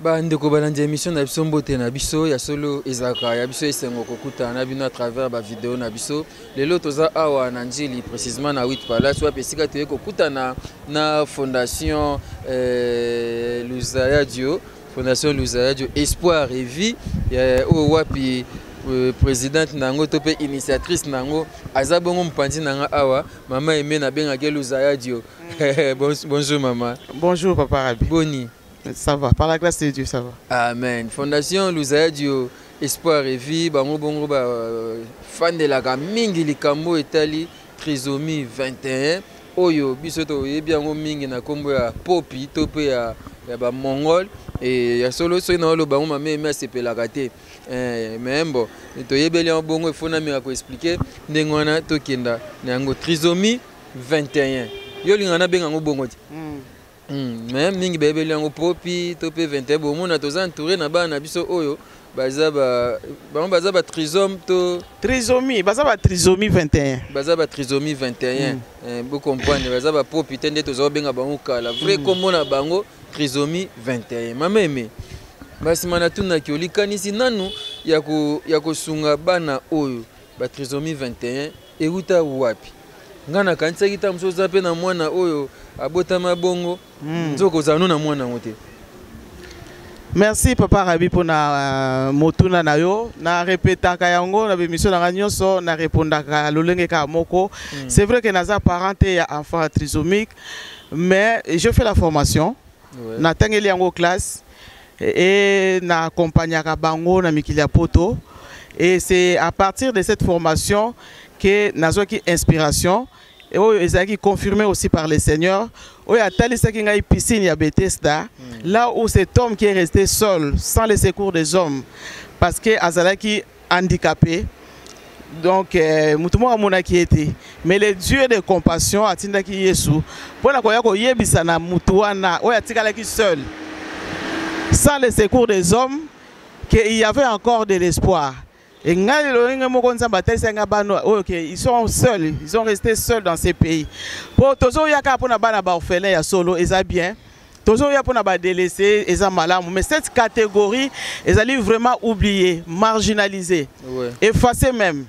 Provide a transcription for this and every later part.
Bandeko balandi émission na biso, mbote na biso. Ya solo, ezalaka ya biso esengo kokutana na bino à travers bavideo na biso. Lelo toza awa na Njili, précisement na 8 Palace, wapi esika toye kokutana na Fondation Luzaya Dio, Fondation Luzaya Dio Espoir et Vie, oyo wapi présidente na yango to mpe initiatrice na yango aza bongo mopanzi na nga awa, mama Aime, nabengaki Luzaya Dio. Bonjour mama. Bonjour papa Rabi. Boni? Ça va, par la grâce de Dieu, ça va. Amen. Fondation Luzaya Dio Espoir et Vie, bango bongo bafandelaka mingi likambo etali trisomie 21, oyo biso toyebi yango mingi na nkombo ya popi to mpe ya bamongol. E ya solo, soki na oloba yango, mama Aime asepelaka te. Mais bon, toyebeli yango bongo, efo nameka koexpliquer ndenge wana tokenda na yango. Trisomie 21, yo olingaka nabenga yango bongo te. Mais mingi bayebeli yango popi to mpe 21. Bomona, toza entouré na bana na biso oyo baza bango baza batrisome to Trisomie, baza ba trisomie 21. Baza batrisomie 21. Bocomprendre, baza bapopi te nde toza kobenga bango kala. Vrai kombo na bango trisomie 21. Mama Aime, basima natunaki, olikanisi nanu ya kosunga bana oyo batrisomie 21 euta wapi? Ngai nakanisaki ntango mosusu oza mpe na mwana oyo abotama bongo. Nzoka ozala no na mwana yango te. Merci papa Rabi mpona motuna na yo. Na répétaka yango na bémission na nga nyonso, na répondaka lolenge kaka moko. C'est vrai que naza parent te ya enfant trisomique, mais je fais la formation. Natangeli yango classe et na accompagnaka bango na mikili ya poto. Et c'est à partir de cette formation que nazwaki inspiration oyo ezalaki confirmé aussi par le Seigneur, oyo atalisaki ngai piscine ya Bethesda, là où cet homme qui est resté seul, sans le secours des hommes, parce que azalaki handicapé, donc motu moko amonaki ye te, mais le Dieu de compassion atindaki Yesu mpona koya koyebisa na motu wana oyo atikalaki seul, sans le secours des hommes, qu'il y avait encore de l'espoir. Et ngai lolenge moko Nzambe atalisaki ngai bana oyo ke ils sont seuls, ils ont resté seuls dans ces pays. Po tozoya kaka mpona bana baorphelin, ya solo eza bien, tozoya mpona badélaissé, eza malamu, mais cette catégorie ezali vraiment oubliée, marginalisée, effacée même.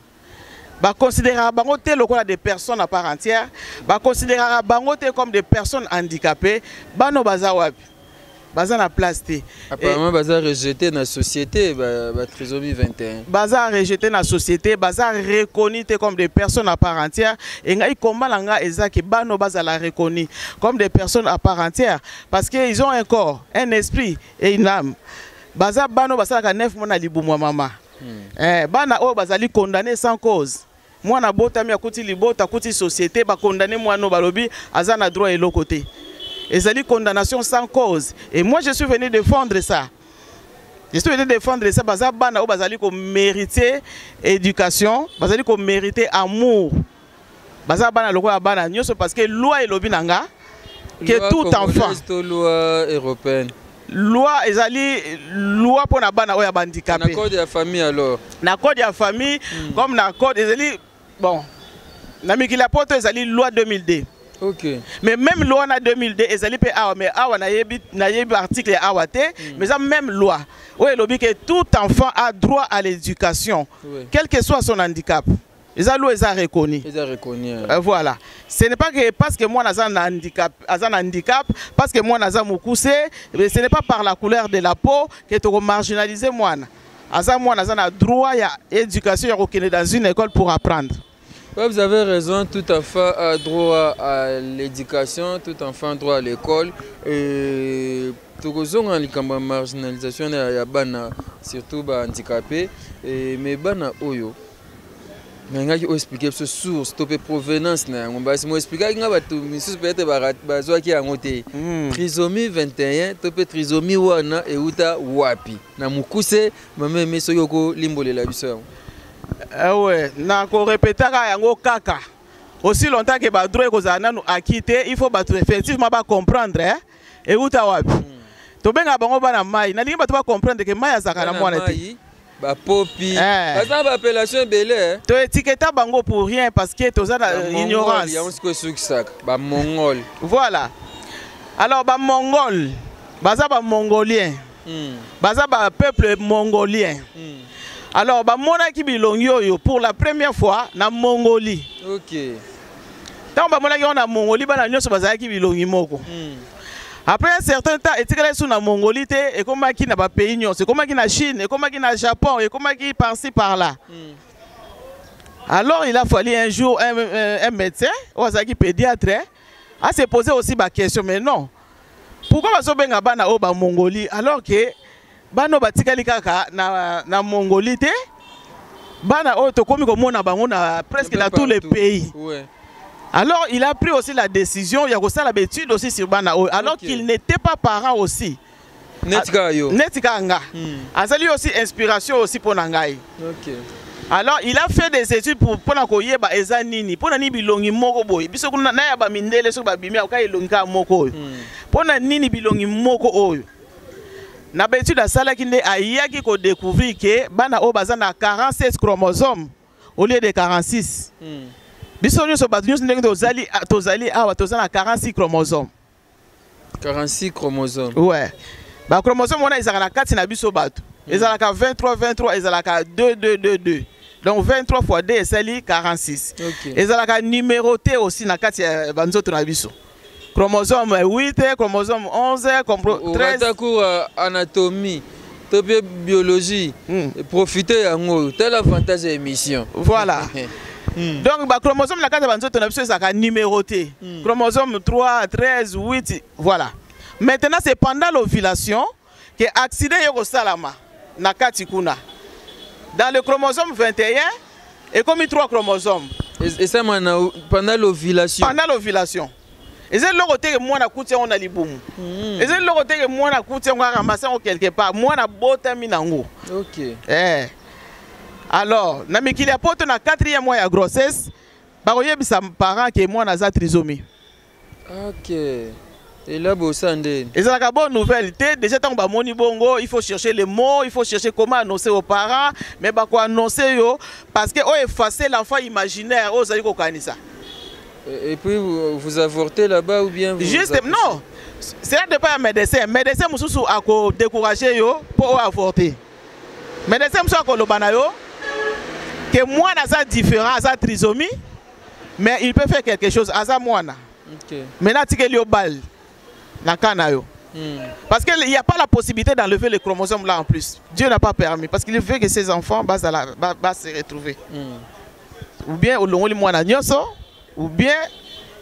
Baconsidéraka bango te lokola des personnes à part entière, baconsidéraka bango te comme des personnes handicapées. Bano baza wapi? Baza na place te. Apparemment baza rejeté na société, batrisomie 21. Baza rejeté na société, baza reconnu te comme des personnes à part entière. E ngai komba na nga eza ke bano bazala reconnu comme des personnes à part entière, parce que ils ont un corps, un esprit et une âme. Baza bano basalaka 9 mois na libumu ya mama. Bana oyo bazali condamné sans cause. Mwana abotami, akuti libota, akuti société, bakondamné mwana oyo, balobi aza na droit eloko te. Ezali condamnation sans cause. Et moi, je suis venu défendre ça, je suis venu défendre ça. Baza bana oyo bazali komérite éducation, bazali komérite amour. Baza bana lokola bana nyonso, parce que loi elobi na nga que Loi tout enfant congolaise to loi européenne? Loi ezali loi mpona bana oyo ya Na bahandicapé. Code ya famille alors? Na code ya famille, comme na code ezali bon na mikili ya poto, ezali loi 2002. Mais même loi na 2002 ezali mpe awa, mais awa nayebi article ya awa te, mais eza même loi oyo elobi ke tout enfant a droit à l'éducation, quel que soit son handicap. Eza loi, eza reconnu. Eza reconnu, hein. Voilà, ce n'est pas que parce que moi naza na handicap, aza na handicap, parce que moi naza mokuse, mais ce n'est pas par la couleur de la peau que toko marginaliser mwana. Aza mwana, aza na droit ya éducation, ya kokende dans une école pour apprendre. Ouais, vous avez raison, tout enfant a droit à l'éducation, tout enfant a droit à l'école. Et tokozonga na likambo ya marginalisation ya bana, surtout bahandicapé. Mais bana oyo, nalingaki oexpliquer biso source to mpe provenance na yango. Basi moexplikaki nga, bato misusu peut-être bazwaki yango te. Trisomie 21 to mpe trisomie wana euta wapi na mokuse, mama Aime, soki okolimbolela biso yango? Ouais, nakorepetaka yango kaka aussi longtemps ke badroit ekozala nanu acquis te. Il faut bato effectivement bacomprendre, eh? Euta wapi? Tobengaka bango bana mai. Nalingi bato bacomprendre ke mai azalaka na mwana te. Mai, bapopi, Eh. baza na baappellation ebele, eh. Toetiketa bango pour rien, parce que toza na Bamongol, ignorance. Yango sikoyo esukisaka bamongol. Voilà, alors bamongol baza bamongolien. Baza bapeuple mongolien. Alors bamonaki bilongi oyo pour la première fois na Mongolie. Ntango bamonaki yango na Mongolie, bana nyonso bazalaki bilongi moko. Après un certain temps, etikalaki su na Mongolie te, ekomaki na bapays nyonso, ekomaki na Chine, ekomaki na Japon, ekomaki par-ci par-là. Alors il a fallu un jour un médecin oyo azalaki pédiatre a se poser aussi baquestion: mais non, pourquoi bazobenga bana oyo Bamongolie, alors que bana oyo batikali kaka na Mongolie te? Bana oyo tokomi komona bango na presque Un peu na tous les partout. pays. Alors il a pris aussi la décision ya kosala baétude aussi sur bana oyo, alors qu'il n'était pas parent aussi. Neti kaka yo. Neti kaka nga. Azali aussi inspiration aussi mpo na ngai. Alors il a fait des études pour mpona koyeba eza nini, mpona nini bilongi moko boye. Biso kuna na ya bamindele, soki babimi akoka elongi kaka moko oyo. Mpona nini bilongi moko oyo? Na baétude asalaki nde ayaki kodécouvrir ke bana oyo baza na 46 chromosome au lieu de 46. Biso nyonso, bato nyonso, ndenge tozali awa, toza na 46 chromosome. 46 chromosomes. Ouais, bachromosome wana ezalaka na kati na biso bato, ezalaka 23 23, ezalaka 2 2 2 2, donc 23 fois 2 esali 46. Ezalaka numéroté aussi na kati ya banzoto na biso: chromosome 8, chromosome 11, 13. Orata cours ya anatomie to mpe biologie. Profite yango, tel avantage ya émission. Voilà. Donc bachromosome na kati ya banzoto na biso ezalaka numéroté: chromosome 3, 13, 8, voilà. Maintenant, c'est pendant l'ovulation que accident ye kosalama na kati kuna dans le chromosome 21, ekomi 3 chromosomes. Esalama na pendant l'ovulation. Pendant l'ovulation. Eza eloko te ke mwana akuti yango na libumu. Eza eloko te ke mwana akuti yango, aramase yango quelque part. Mwana abotami nango. Eh. Alors na mikili ya poto, na 4e mois ya grossesse, bakoyebisa parent ke mwana aza trisomie. Ok, ela bosala ndeni? Ezalaka bonne nouvelle te. Déjà ntango bamoni bongo, il faut chercher les mots, il faut chercher comment annoncer aux parents. Mais bakoannonce yo parce que oyo effacer l'enfant imaginaire oyo ozali kokanisa. Et puis vous avortez là-bas ou bien vous Juste accouchez? Non, cela dépend ya médecin. Médecin mosusu akodécourage yo mpo oyo avorter. Médecin mosusu akoloba na yo ke mwana aza différent, aza trisomie, mais il peut faire quelque chose, aza mwana. Maintenant atikeli yo balle na ka na yo. Parce qu'il n'y a pas la possibilité d'enlever les chromosomes là en plus. Dieu n'a pas permis. Parce qu'il veut que ses enfants va se retrouver. Ou bien olongoli mwana nyonso, ou bien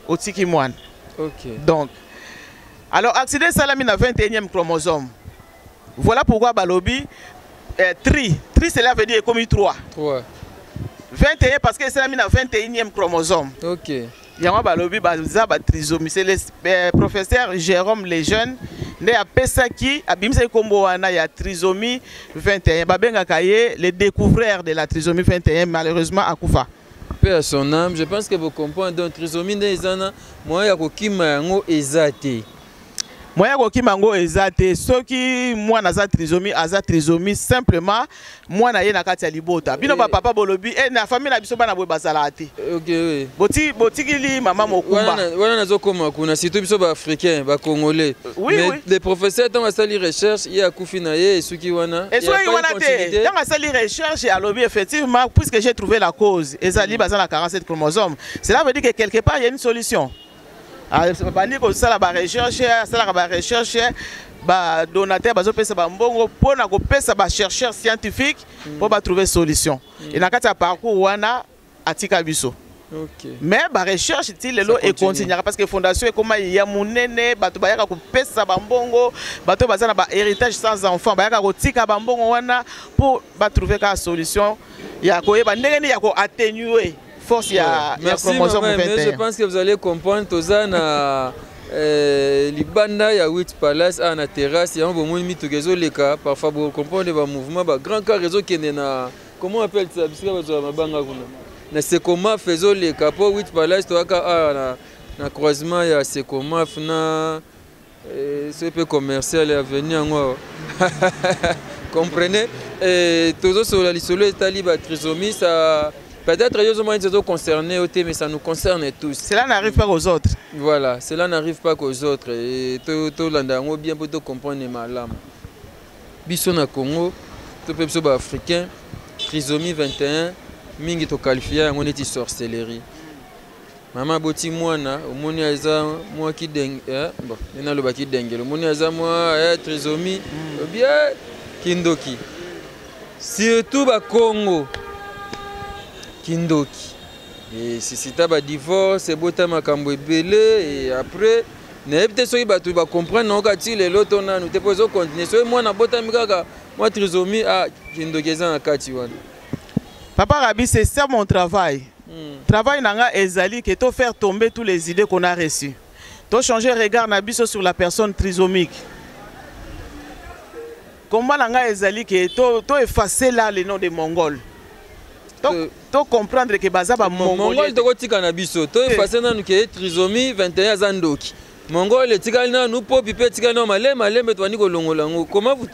otiki mwana. Donc, alors accident esalami na 21e chromosome. Voilà pourquoi balobi tri. Tri, cela veut dire ekomi 3. 3. 21 parce que esalami na 21e chromosome. Yango balobi baza batrisomie. C'est le professeur Jérôme Lejeune nde apesaki, abimisaki nkombo wana ya trisomie 21. Babengaka ye le découvreur de la trisomie 21. Malheureusement akufa. Paix à son âme. Je pense que vous comprenez. Donc trisomie nde eza na moyen ya kokima yango eza te. Moyen ya kokima yango eza te. Soki mwana aza trisomie, aza trisomie simplement. Mwana ye na kati ya libota bino, bapapa bolobi e, na famille na biso bana boye bazalaka te. Ok, oui. Botikili mama mokumba. Wana nazokoma kuna, surtout biso baafricain, bacongolais. Oui, Mais oui. le professeur, ntango asali recherche, ye akufi na ye, esuki wana. Esoki wana te. Ntango asali recherche, alobi: effectivement, puisque j'ai trouvé la cause, ezali baza na 47 chromosomes, cela veut dire que quelque part il y a une solution. Ah, bandi kosala barecherche, asalaka barecherche, badonateur bazopesa bambongo mpona kopesa bachercheur scientifique mpo batrouve solution. E na kati ya parcours wana atika biso. Mais barecherche ti lelo Ça continue. ekontinuaka, parce que fondation ekóma ya monene. Bato bayaka kopesa bambongo, bato oyo baza na bahéritage sans enfant bayaka kotika bambongo wana mpo batrouve kaka solution ya koyeba ndenge nini ya koatténue force ya Merci, chromosome maman, mais je 21. pense que vous allez comprendre. Toza na libanda ya 8 Palace, awa na terrasse yango, bomoni mituka ezoleka. Parfois bocomprendre bamouvement, bagrand car ezokende na, comment on appelle ça, bisika bazwaka mabanga kuna na Sekomaf, ezoleka mpo 8 Palace toyaka awa na croisement ya Sekomaf na soki mpe commercial ya avenue yango awa. Comprenez? Tozosolola lisolo etali batrisomie. Ça peut-être yo ozomona neti ezoconcerne yo te, mais ça nous concerne tous. Cela n'arrive pas aux autres. Voilà, cela n'arrive pas qu'aux autres. Et tolanda yango bien mpo tocomprendre malamu. Biso na Congo to mpe biso baafricain, trisomie 21 mingi toqualifia yango neti sorcellerie. Mama aboti mwana, omoni aza mwa kideng, bon, nde naloba kidengele, omoni aza mwa trisomie, obi kindoki. Surtout bakongo kindoki esisita badivorce, ebota makambo ebele. E après nayebi te soki bato bacomprendre nango kati lelo to nanu te, mpo ezocontinue. Soki mwana abotami kaka mwa trisomie, ah, kindoki eza na kati wana. Papa Rabi, c'est ça mon travail. Travail na nga ezali que to faire tomber tous les idées qu'on a reçues, to changer regard na biso sur la personne trisomique. Combat na nga ezali que to effacer là le nom de Mongol, to comprendre que baza ba Mongol. Tokotika na biso, to effacer nanu ke trisomie 21 aza ndoki, Mongol etikali nanu, popi mpe etikali nanu. Malembe malembe tobandi kolongola yango. Comment vous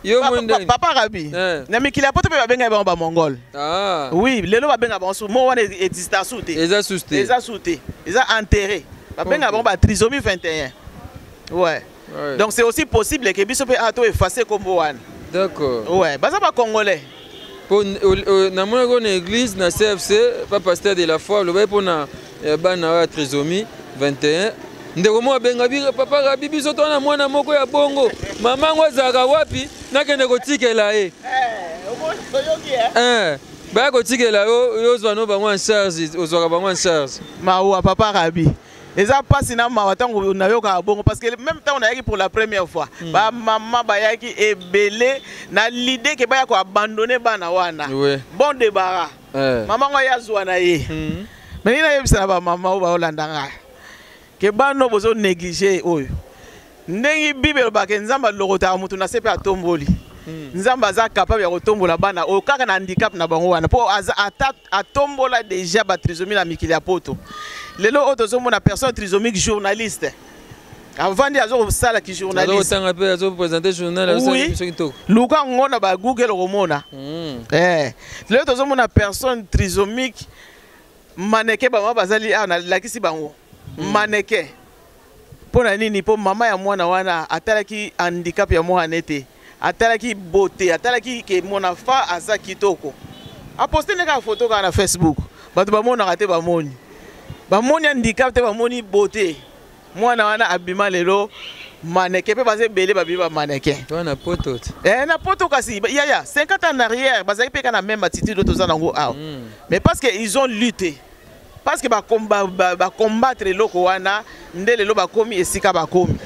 yo? Papa Rabi, na mikili ya poto mpe babengaki bango bamongol. Ah. Oui, lelo babengaka bango su mo wana exista su te. Eza susu te. Eza su te, eza enterré. Babengaka bango batrisomie 21, ouais. Donc c'est aussi possible que biso mpe a to effacer kombo wana. Ouais, baza bacongolais. Mpo namonaki oyo na église na CFC, pa pasteur de la foi alobaki mpona bana oyo ya trisomie 21. Ndeko moko abenga papa Rabi: "Biso to na mwana moko ya bongo, mama yango azalaka wapi? Nakende kotikela ye." Baya kotikela yo, yo ozwa no bango en charge, ozwaka bango en charge. Mawa, papa Rabi, eza mpasi na mawa ntango nayokaka bongo, parce que même ntango nayaki pour la première fois, bamama bayaki ebele na l'idée ke baya koabandonner bana wana. Bon débarras. Mama ngo aye azwa na ye. Me nini nayebisa na bamama oyo baolanda ngai ke bana oyo bozo néglige oyo, ndenge Bible elobaka, Nzambe alokotaka motu na se mpe atomboli. Nzambe aza capable ya kotombola bana oyo kaka na handicap na bango wana, mpo ata atombola déjà batrisomie na mikili ya poto. Lelo oyo tozomona personne trisomique journaliste, avandi azokosala ki journaliste. Azokotanga mpe azoprésente journal. Oui. Kitoko. Luka yango na bagoogle, okomona. Lelo tozomona personne trisomique mannequin. Bamama bazali awa, nalakisi bango mannequin. Mpo na nini? Mpo mama ya mwana wana atalaki handicap ya mwana ete atalaki beauté, atalaki ke mwana fa aza kitoko, aposte nde kaka foto kaka na Facebook. Bato bamonaka te, bamoni handicap te, bamoni beauté. Mwana wana abima lelo mannequin, mpe baza ebele babimi bamannequin. Wana poto te? Eh, na poto. Kasi yaya, 50 ans en arrière bazalaki mpe kaka na même attitude oyo toza nango awa. Mais parce que ils ont lutté, parce que bacombattre eloko wana, nde lelo bakomi esika bakomi.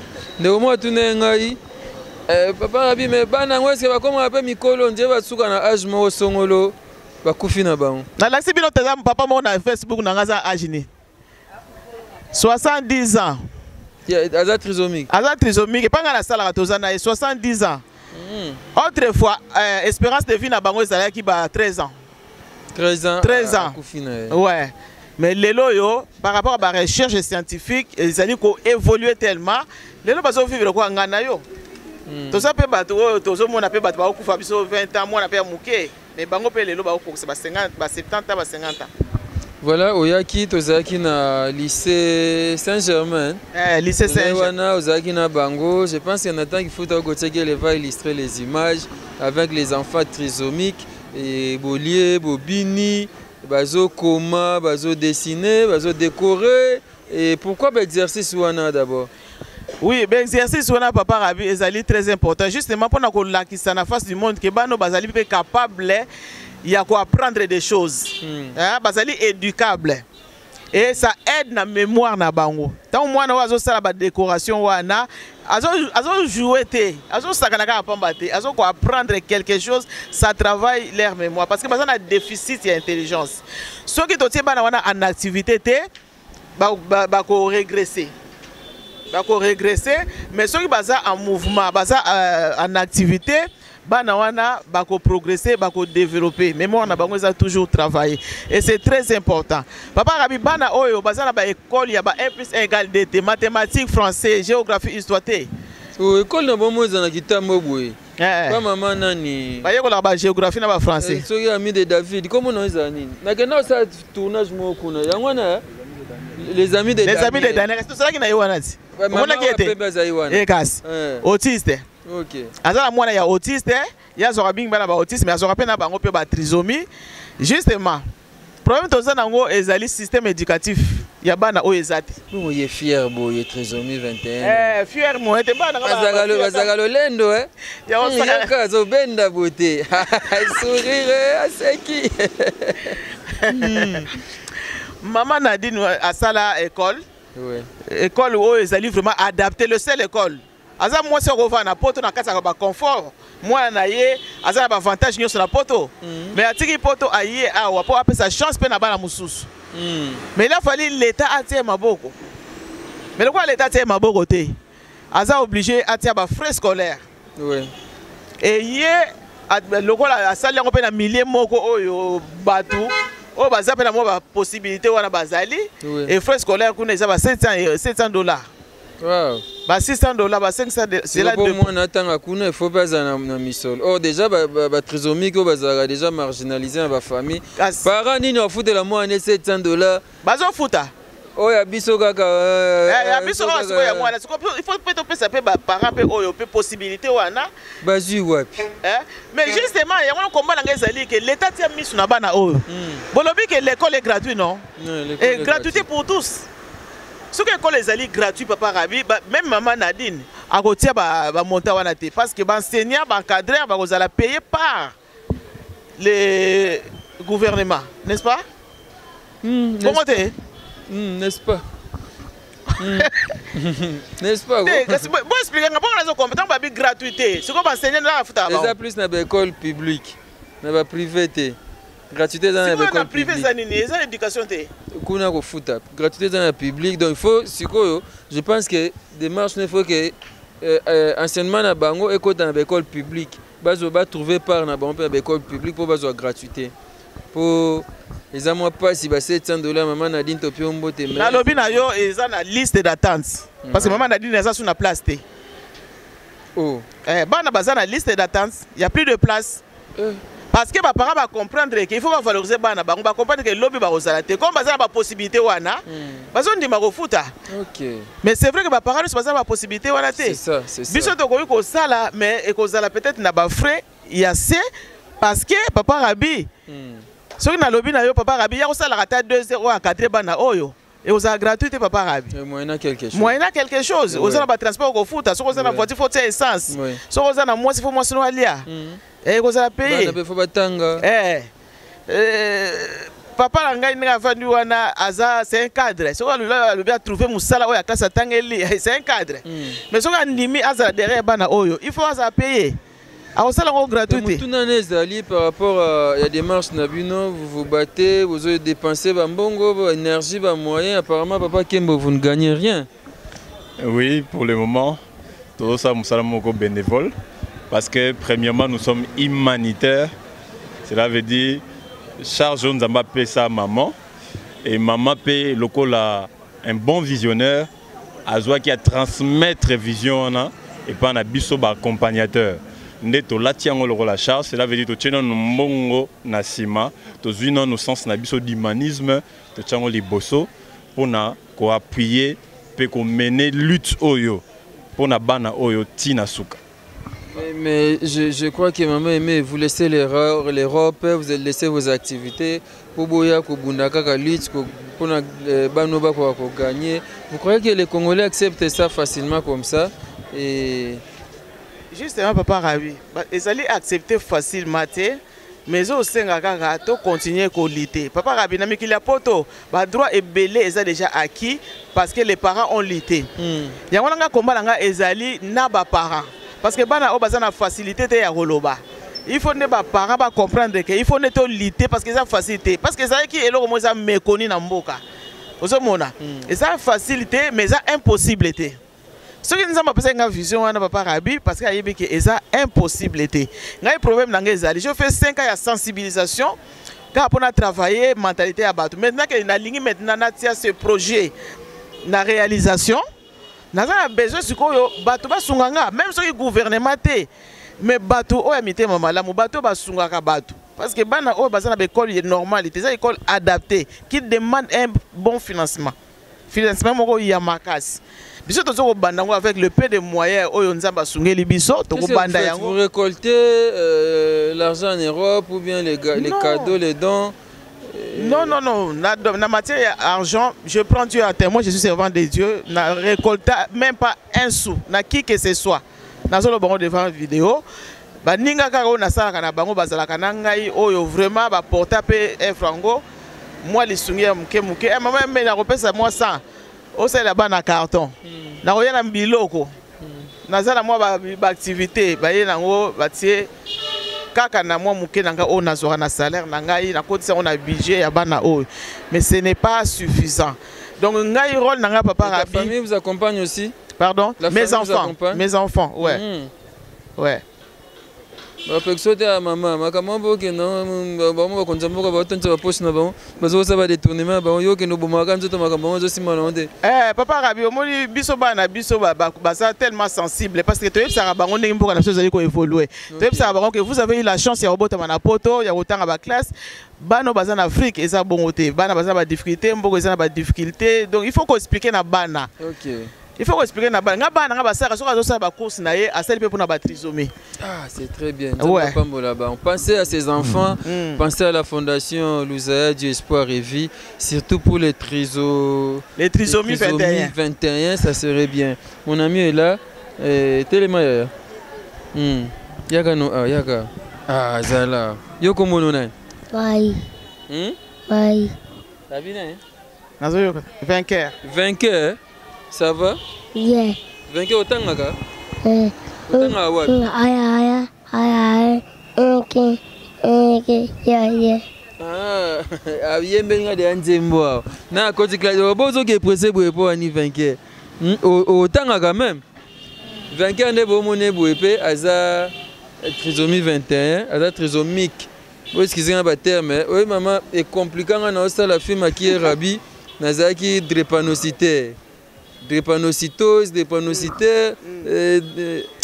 Ndeko moko atuna ye ngai: "Papa Rabi, me bana yango eske bakomaka mpe mikolo nde basuka na age moko songolo bakufi na bango?" Nalakisi bino, teza papa moko na Facebook na nga, aza age nini? 70 ans. Aza trisomique? Aza trisomique. Epa ngai nasalaka, toza na ye, 70 ans. Autrefois, espérance de vie na bango ezalaki ba 13 ans. 13 ans. 13 ans. Akufi na ye. Ouais, mais lelo oyo, par rapport à barecherche scientifique ezali koévolue tellement, lelo bazovivre lokola ngai na yo. Toza mpe bato oyo tozomona mpe bato bakokufa biso 20 ans, mwana mpe ya moke, mais bango mpe lelo bakokokisa ba 50, ba 70 ans, ba 50 ans. Voilà, oyaki, tozalaki na lycée Saint-Germain. Eh, lycée Saint. Wana ozalaki na bango. Je pense que Nathan Kifuta Gauthier va illustrer les images avec les enfants trisomiques et bolie bobini, bazokoma, bazodessiner, bazodécorer. Et pourquoi baexercice wana d'abord? Oui, baexercice wana, papa Rabi, ezali très important, justement mpona kolakisa na face du monde ke bana bazali mpe capable ya koapprendre des choses. Hein, bazali éducable et ça aide na mémoire na bango. Ntango mwana oyo azosala badécoration wana, azojoue te, azosakana kaka pamba te, azokoapprendre quelque chose. Ça travaille leur mémoire, parce que baza na déficit ya intelligence. Soki totie bana wana en activité te, bakorégresse, bakorégresse. Mais soki baza en mouvement, baza en activité, bana wana bakoprogresse, bakodéveloppe mémoire na bango, eza toujours travailler et c'est très important. Papa Rabi, bana oyo baza na baekole ya ba 1 plus 1 égale 2 te, mathématique, français, géographie, histoire te. Ekole na bango eza na kitambo boye. Ba mama nani? Bayekolaka bagéographie na bafrançais. Soki ami de David, komona ezala nini? Nakenda kosala tournage moko kuna, yango wana. Les Amis de Les Amis de Daniel, kasi tosalaki na ye wana ti. Omonaki ye te? E kasi autiste. Aza na mwana ya autiste. Ye azwaka mingi bana baautiste, mais azwaka mpe na bango mpe batrisomie. Justement, problème toza nango ezali système éducatif ya bana oyo eza te. Bongo ye fier boye, trisomie 21? Eh, fier moye te, bana. Bazalaka lolendo. Yoka, azobenda boye te, sourire, aseki. Mama Nadine asala école, école oyo ezali vraiment adapté, le seul école. Aza mwasi akovanda na Poto na kati ya baconfort, mwana na ye aza na baavantage nyonso na Poto, mais atiki Poto, aye awa mpo apesa chance mpe na bana mosusu. Mais il a fallu l'État atie maboko, mais lokola l'État atie maboko te, aza obligé atia bafrais scolaire. E ye lokola asali yango mpe na milieu moko oyo bato oyo baza mpe na mwa bapossibilité wana bazali, e frais scolaire kuna eza ba 700 $. Ba 600 $, ba 500, cela. Po mwana atanga kuna, il faut mpe azala na misolo. Or déjà batrisomique oyo bazalaka déjà marginalisé na bafamille. Parent nini afutela mwana 700 $? Bazofuta. Oyo ya biso kaka. Ya biso kaka. Sikoyo ya mwana, sikoyo il faut mpe topesa mpe baparent mpe oyo mpe possibilité wana. Bazwi wapi? Mais justement, yango na komba na ngai ezali ke l'État tia miso na bana oyo. Bolobi ke l'école est gratuit, non? Et gratuité pour tous. Soki école ezali gratuit, papa Rabi, même mama Nadine akotia bamonta wana te, parce que baenseignant, baencadreur bakozala payé par le gouvernement, n'est-ce pas? Bongo te? N'est-ce pas? N'est-ce pas? Kasi boexplike nga, bongo nazo comprendre. Ntango babi gratuité, sikoyo baenseignant na afutaka? Eza plus na baécole publique, na baprivé te. Gratuité eza na baécole privé. Eza nini? Eza éducation te? Kuna kofuta. Gratuité eza na public. Donc il faut sikoyo, je pense que démarche, il faut que enseignement na bango ekota na baécole publique, bazwa, batrouver part na bango mpe na baécole publique mpo bazwa gratuité, mpo eza mwa mpasi, ba 700 $. Mama Nadine, topi yo mbote. Nalobi na yo, eza na liste d'attente, parce que mama Nadine aza su na place te. Oh. Eh, bana baza na liste d'attente, y a plus de place. Parce que baparent bacomprendre ke il faut bavaloriser bana bango, bacomprendre ke lobi bakozala te. Comme baza na bapossibilité wana, bazondima kofuta. Mais c'est vrai que baparent nyonso baza na bapossibilité wana te. Biso tokoki kosala, mais ekozala peut-être na bafrais ya se, parce que papa Rabi, soki nalobi na yo, papa Rabi, ya kosalaka ata 2 heures oyo encadre bana oyo, ekozala gratuit te, papa Rabi. Moyennant quelque chose. Moyennant quelque chose. Oza na batransport okofuta. Soki oza na voiture, faut tia essence. Soki oza na mwasi, faut mwasi no alia, ekozala paye. Bana mpe faut batanga. Papa na ngai, ndenge avandi wana, aza, c'est un cadre. Soki alobi atrouve mosala oyo ya classe atangeli, c'est un cadre. Mais soki andimi azala derrière bana oyo, il faut azala paye, akosala yango gratuit te. Motuna na ezali par rapport à ya démarche na bino, vous vous battez, vous dépensez bambongo, baénergie, bamoyen. Apparemment, papa Kembo, vous ne gagnez rien. Oui, pour le moment, tout ça, mosala moko bénévole, parce que premièrement, nous sommes humanitaires. Cela veut dire charge oyo Nzambe apesa maman, et maman mpe lokola un bon visionnaire azwaki atransmettre vision wana epai na biso baaccompagnateur, nde tolati yango lokola charge. Cela veut dire totie nanu mbongo na nsima, tozwi nanu sens na biso d'humanisme, totie yango liboso mpona koappuyer mpe komener lutte oyo mpona bana oyo ntina suka. Mais je crois que maman Aimée, vous laissez l'erreur, l'Europe, vous laissez vos activités pour boya kobunda kaka lutte pour bano ba ko gagner. Vous croyez que les Congolais acceptent ça facilement comme ça? Et Justement, papa Rabi, ezali accepter facilement te, mais ezosenga kaka tocontinue kolutter. Papa Rabi, na mikili ya Poto, badroit ebele eza déjà acquis parce que les parents ont lutté. Yango nanga komba na nga ezali na baparent, parce que bana oyo baza na facilité te ya koloba. Il faut nde baparent bacomprendre ke il faut nde tolutter, parce que eza facile te, parce que ezalaki eloko moko eza méconnu na mboka. Ozomona, eza facile te, mais eza impossible te. Soki Nzambe apesaki nga vision wana, papa Rabi, parce que ayebi ke eza impossible te. Ngai problème na ngai ezali, je fais 5 ans ya sensibilisation kaka mpona travailler mentalité ya bato. Maintenant ke nalingi maintenant natia ce projet na réalisation, naza na besoin sikoyo bato basunga nga, même soki gouvernement te, mais bato oyo ya mitema malamu, bato oyo basungaka bato, parce que bana oyo baza na baécole normale te, eza école adaptée qui demande un bon financement. Financement moko ya makasi. Biso tozo kobanda yango avec le peu de moyens oyo Nzambe asungeli biso, tokobanda yango. Vous récoltez l'argent en Europe ou bien les cadeaux, les dons? Non, non, non. Na matière ya argent, je prends Dieu à témoin, je suis servant de Dieu. Na récolta même pas un sou, na qui que ce soit. Nazolo bango devant vidéo. Baninga kaka oyo nasalaka na bango, bazalaka na ngai, oyo vraiment baporta mpe frango mwa lisungi ya moke moke. Mama me nakopesa mwa 100 osalela bana carton, nakoya na biloko, naza na mwa baactivité baye nango batie kaka na mwa moke na ngai oyo nazwaka na salaire na ngai, nakotisa yango na budget ya bana oyo, mais ce n'est pas suffisant. Donc ngai, rôle na ngai, papa Et ta Rabi. Famille vous accompagne aussi? Pardon? La Mes famille vous enfants. accompagne? Mes enfants, ouais. Ouais. Bapekisa te ya mama makambo mpo okende bango bakonza mboka, baotonisa bapoche na bango, bazokosala badétournement ya bango, yo okende obomaka nzoto, makambo bango ezosimba nango te. Papa Rabi, omoni biso bana biso baza tellement sensible parce que toyebisaka bango ndenge mboka na biso ezali koévolue. Toyebisaka bango que vous avez eu la chance ya kobotama na poto, ya kotanga baclasse. Bana oyo baza na Afrique, eza bongo te. Bana baza na badifficulté, mboka eza na badifficulté. Donc il faut koexpliquer na bana. Il faut koexpliquer na bana. Nga bana nga basalaka, soki azosala bacourse na ye, asali mpe mpona batrisomie. Ah, c'est très bien. Ouais. Là-bas. Pensez à ses enfants, pensez à la fondation Luzaya du Espoir et Vie, surtout pour les Les trisomies. Les trisomies. 21. 21, ça serait bien. Mon ami est là. Telema yaya. Yaka no, ah, yaka. Ah, Zala. Yo kombo na? Bye. Bye. Sabina, hein? Nazoyoka vainqueur. Vainqueur, ça va? Yeah. Vainqueur, otangaka? Eh. Otangaka wapi? Aya aya aya aya. Okay. Yeah. Ah, ayembeli nga deya nzembo awa na akoti classe bozoki presse boye mpo wani vainqueur. Otangaka même vainqueur nde bomoni boye mpe aza trisomie 21, aza trisomique. Boexcuse nga baterme oyo, mama ecomplika nga na osala film aki rabi. Nazalaki drépanocytaire, drépanocytose, drépanocytaire,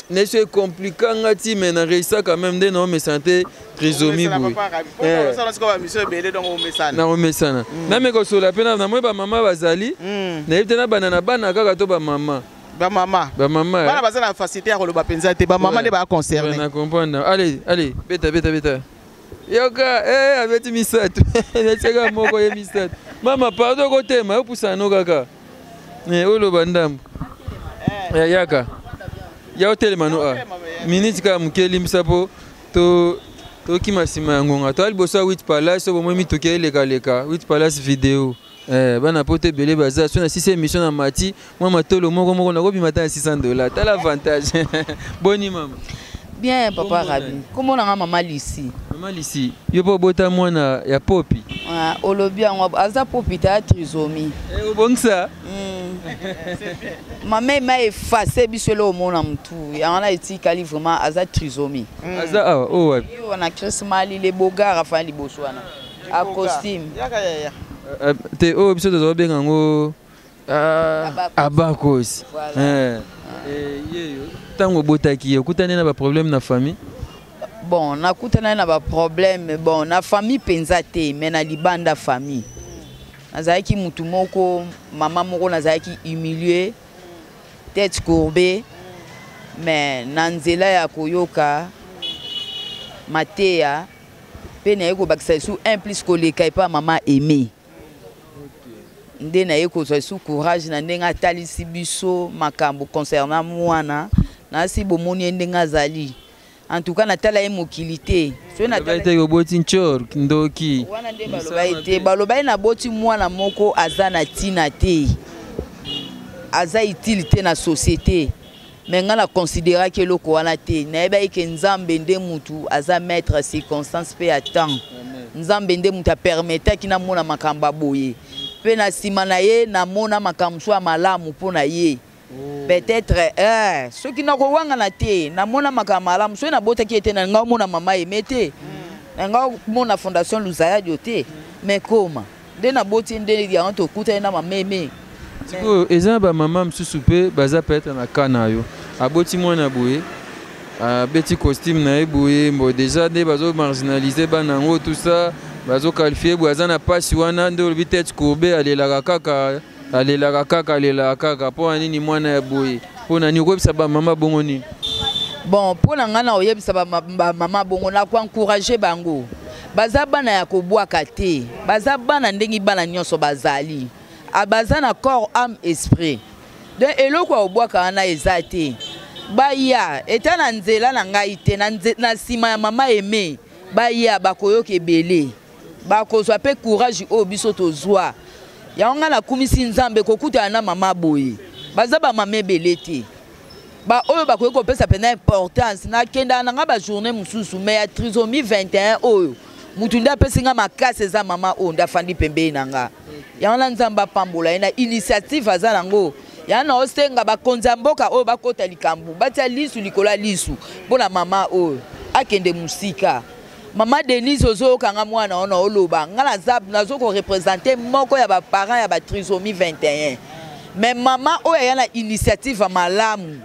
neso ecomplika nga ti, mais na réussisa quand même nde naomesana te trisomie boye. Osala sikoyo bamission ebele, donc omesana. Naomesana, nameka kosola mpe namoni bamama bazali. Nayebi te na bana na bana kaka to bamama. Bamama. Bamama. Bana baza na facilité ya koloba mpenza te, bamama nde baa concerné. Na comprendre. Allez, allez, beta beta beta, yoka. Abeti misato, natiaka moko ye misato. Mama, pardon, kotema opusana no kaka. Oloba ndambo. Yaka ya otelema no a minute kaka moke, elimbisa mpo to tokima nsima ya ngonga. Toya liboso ya 8 Palace oyo bomoi mituki elekaleka, 8 Palace Video. Bana poto ebele baza so na sisi émission na mati mwa matolo moko moko nakobima ta na 600 $. Tala avantage. Boni mama? Bien, papa. Kombo Rabi, kombo nanga mama Lisi. Mama Lisi, yo mpo obota mwana ya popi? Ah, olobi yango, aza popi te, ya trisomie. Obongisa. Mama ema efase biso elo omona motu yango wana etikali vraiment aza trisomie. Aza awa oyo wapi? Ye wana Chris Mali le bogar afani liboso wana a costume. Yaka yaya. Te, oyo biso toza kobenga yango Abacos. Abacos. Voilà. Ye yo ntango obotaki ye, okutani na baproblème na famille? Bon, nakutana na baproblème, bon, na famille mpenza te, mais na libanda famille nazalaki mutu moko, mama moko, nazalaki humilie, tête courbée, mais na nzela ya koyoka mateya mpe naye kobakisa lisusu un plus koleka epa mama Aimé nde naye kozwa lisusu courage na ndenge atalisi biso makambo concernant mwana. Nasi bomoni ye ndenge azali. En tout cas natala ye mokili te soki natala. Te, oboti ncor ndoki. Wana nde baloba ye te, baloba ye naboti mwana moko aza na ntina te, aza utile te na société, mais ngai na considéraki eloko wana te. Nayebaki ke Nzambe nde mutu aza maître circonstance mpe ya temps. Nzambe nde mutu apermetaki namona makambo ya boye, mpe na nsima na ye namona makambo mosusu ya malamu mpo na ye. Peut-être soki nakowangana te, namona makambo malamu. Soki nabotaki ye te, na ngai omona mama Aimé te, na ngai omona fondation Luzayadio te, mais koma nde naboti ye nde yango tokutani na mama Aimé. Sikoyo eza na bamama mosusu mpe baza peut-être na ka na yo, aboti mwana boye, abeti costume na ye boye mbo déjà nde bazomarginalize bana yango, tout ça, bazoqualifie boye, aza na mpasi wana nde olobi tête courbée, alelaka kaka. Alelaka kaka, alelaka kaka mpo na nini mwana ya boye, mpo na nini? Okoyebisa bamama bongo nini? Bon, mpo na ngai na koyebisa bamama bongo, na koencourage bango. Baza bana ya kobwaka te, baza bana ndenge bana nyonso bazali. Baza na corps, âme, esprit. Donc eloko ya kobwaka wana eza te. Baya eta na nzela na ngai te, na nsima ya mama Aimé, baya bakoyoka ebele, bakozwa mpe courage oyo biso tozwa. Yango ngai nakumisi Nzambe kokutana na mama boye. Baza bamama ebele te, baoyo bakoki kopesa mpenza importance. Nakendaka na ngai bajournée mosusu, mais ya trisomie 21 oyo mutu nde apesi nga makasi eza mama oyo nde afandi pembeni na nga. Yango na Nzambe apambola ye na initiative aza nango. Yango na osenga bakonzi ya mboka oyo bakota likambo, batia lisu likolo ya lisu mpona mama oyo akende mosika. Mama Denise, ozoyoka nga mwana wana oloba, nga nazo korepresente moko ya baparent ya batrisomie 21, mais mama oyo aya na initiative ya malamu,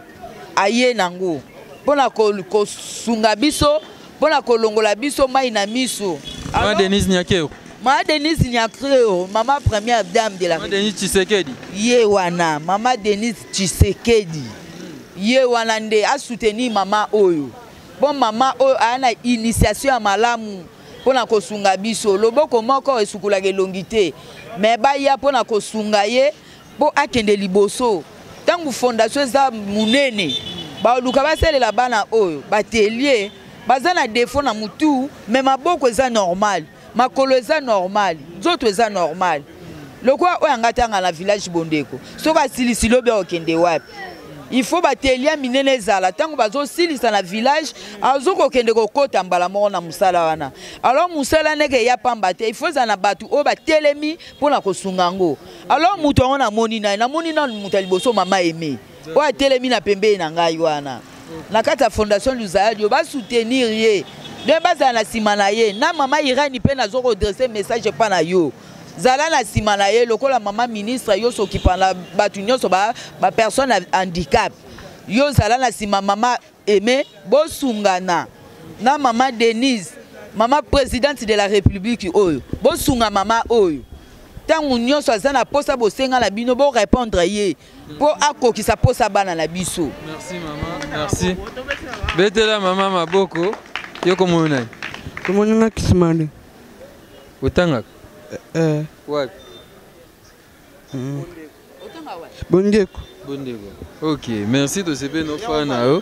aye nango mpona kosunga biso, mpona kolongola biso mai na miso. Mama Denise Nyakeo. Mama Denise Nyakeo, mama première dame de la Mama Denise Tshisekedi. Ye wana, mama Denise Tshisekedi. Ye wana nde asoutenir mama oyo. Bon, mama oyo aya na initiation ya malamu mpona kosunga biso. Loboko moko esukolaka elongi te, mais baya mpona kosunga ye mpo akende liboso. Ntango fondation eza monene, baluka basalela bana oyo batelie baza na défaut na mutu, mais maboko eza normal, makolo eza normal, nzoto eza normal. Lokola oyo anga tanga na village Bondeko, soki asilisi lobi akokende wapi? Il faut batelia minene ezala. Ntango bazosilisa na village, azokokende kokota mbala moko na mosala wana. Alors mosala ndenge eya pamba te, il faut ezala na bato oyo batelemi mpona kosunga yango. Alors moto yango namoni naye, namoni nanu moto ya liboso, mama Aimé oyo atelemi na pembeni na ngai wana na kati ya fondation Luzayadi, basoutenir ye, donc bazala na nsima na ye. Na mama Irani mpe nazo kodresse message epa na yo, zala na nsima na ye lokola mama ministre. Yo sokipa na bato nyonso bapersonne ba handicap, yo zala na nsima mama Aimé, bosungana na mama Denise, mama présidente de la République oyo. Bosunga mama oyo ntango nyonso aza na posa, bosenga na bino borépondre ye mpo akokisa posa bana na biso. Merci mama, merci. Betela mama maboko. Yo komona nani? Tomonanga Kisimani. Otangaka? Eh. Wapi? Bondeko. Bondeko. Ok, merci. Tosepeli no fa na yo.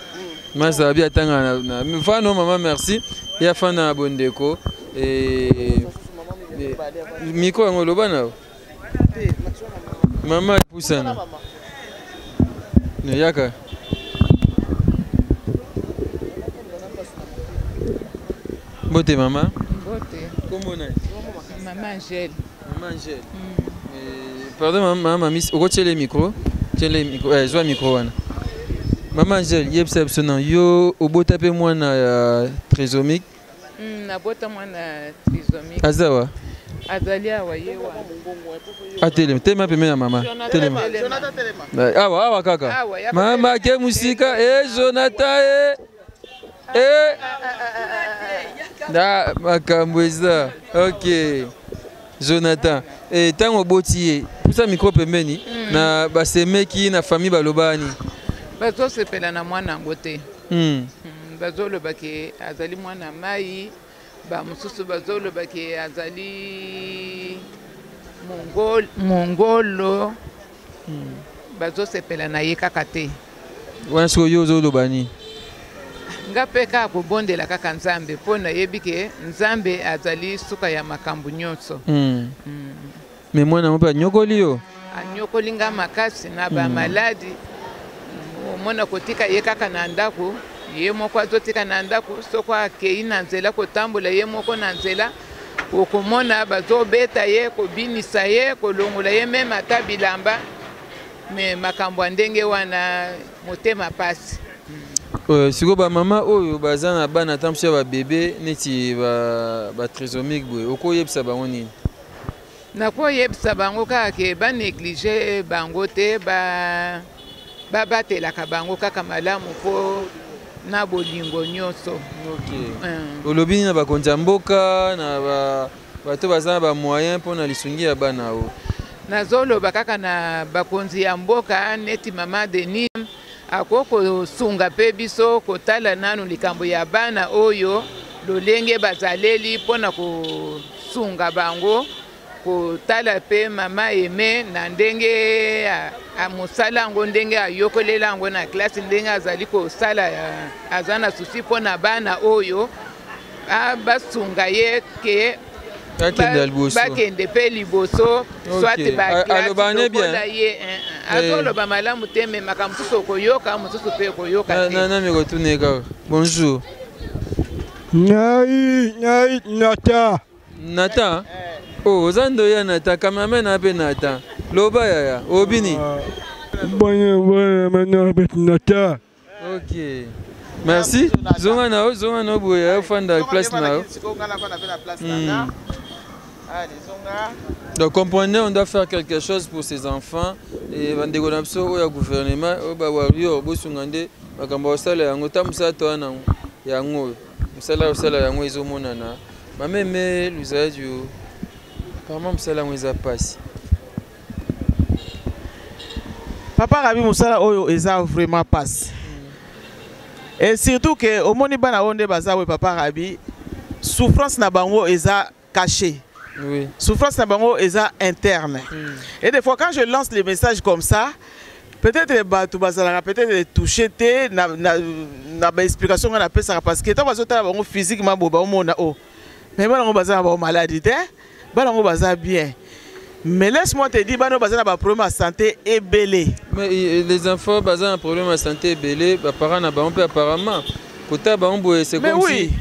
Masa abi atanga na fa no mama, merci. Ya fa na Bondeko. Et micro yango loba na yo. Mama pusana. Ne yaka. Mbote mama. Mbote. Kombo nani? Mama Angèle. Mama Angèle. Pardon mama, mama miss, okotiele micro. Tiele micro, eh, zwa micro wana. Mama Angèle, yebisa biso na yo obota mpe mwana ya trisomique? Nabota mwana trisomique. Aza wa? Azali awa, ye wana. Atelema, telema pembeni ya mama. Telema. Awa, awa kaka. Awa, ya Mama ke musika e Jonathan e. E. Na makambo eza. Ok. Jonathan, eh, ntango oboti ye, pusa micro pembeni, na basemeki na famille balobani? Bazosepela na mwana yango te. Bazoloba ke azali mwana mai, bamosusu bazoloba ke azali mongolo. Bazosepela na ye kaka te. Wana sikoyo yo ozoloba nini? Nga mpe kaka kobondela kaka Nzambe, mpo nayebi ke Nzambe azali suka ya makambo nyonso. Mais mwana yango mpe anyokoli yo? Anyokoli nga makasi na bamaladi. Omona kotika ye kaka na ndako, ye moko azotika na ndako. Soko akei na nzela kotambola ye moko na nzela, okomona bazobeta ye, kobinisa ye, kolongola ye meme ata bilamba. Me makambo ya ndenge wana, motema pasi. Sikoyo bamama oyo baza na bana ata mosusu ya babebe neti batrisomique boye, okoyebisa bango nini? Nakoyebisa bango kaka ke banéglige bango te, babatelaka bango kaka malamu mpo na bolingo nyonso. Olobi nini na bakonzi ya mboka, na bato baza na bamoyen mpona lisungi ya bana oyo? Nazoloba kaka na bakonzi ya mboka neti mama Denis akoki kosunga mpe biso kotala nanu likambo ya bana oyo lolenge bazaleli mpo na kosunga bango, kotala mpe mama Aime na ndenge mosala yango ndenge ayokolela yango na classe, ndenge azali kosala, aza na souci mpo na bana oyo basunga ye ke bakende mpe liboso, soit ba classe lokola ye. Azoloba malamu te, me makambo mosusu okoyoka, mosusu mpe okoyoka te. Nami kotuna kaka. Bonjour. Ngai Nata. Nata? Oh, oza ndoya Nata, cameraman na mpe Nata. Loba yaya, obini. Bonne bonne Nata. Ok. Merci. Zonga na yo, zonga na yo boye, ofanda place na yo. Donc comprenez, on doit faire quelque chose pour ces enfants. Et bandeko na biso oyo ya gouvernement, oyo ba warrior bosunga nde makambo ya kosala yango, ta mosala to wana yango oyo mosala ya kosala yango ezomonana. Mameme Luzadio, apparemment mosala yango eza mpasi. Papa Rabi, mosala oyo eza vraiment mpasi. Et surtout que omoni bana oyo nde baza we, papa Rabi, souffrance na bango eza cachée. Souffrance na bango eza interne. Et des fois, quand je lance les messages comme ça, peut-être bato bazalaka peut-être touché te na ba explication nga napesaka, parce que ntango bazotala bango physiquement boye, baomona o mais bana yango baza na bango maladi te, bana yango baza bien. Mais laisse-moi te dire, bana baza na baproblème ya santé ebele. Mais les enfants baza na problème ya santé ebele, baparent na bango mpe apparemment kota bango boye, c'est comme si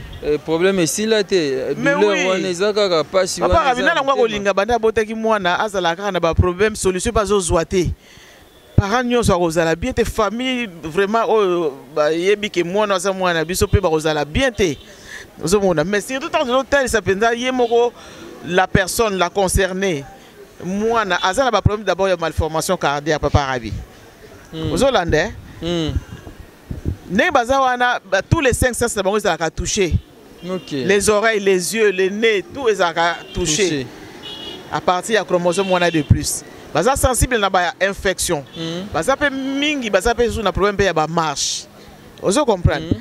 problème esila te, douleur wana eza kaka, pasi. Papa Rabi, nana ngo akolinga banda abotaki mwana azala kaka na baproblème, solution mpe azozwa te? Parent nyonso akozala bien te. Famille vraiment oyo bayebi ke mwana aza mwana na biso mpe bakozala bien te, ozomona. Mais surtout ntango tozotalisa mpenza ye moko, la personne la concernée, mwana aza na baproblème d'abord ya malformation cardiaque, papa Rabi. Ozolanda? Ndenge baza wana, tous les cinq sens na bango ezalaka touché. Les oreilles, les yeux, le nez, tout ezalaka touché. Touché à partir ya chromosome wana. De plus, baza sensible na bainfection. Baza mpe mingi, baza mpe susu na problème mpe ya bamarche, ozo comprendre?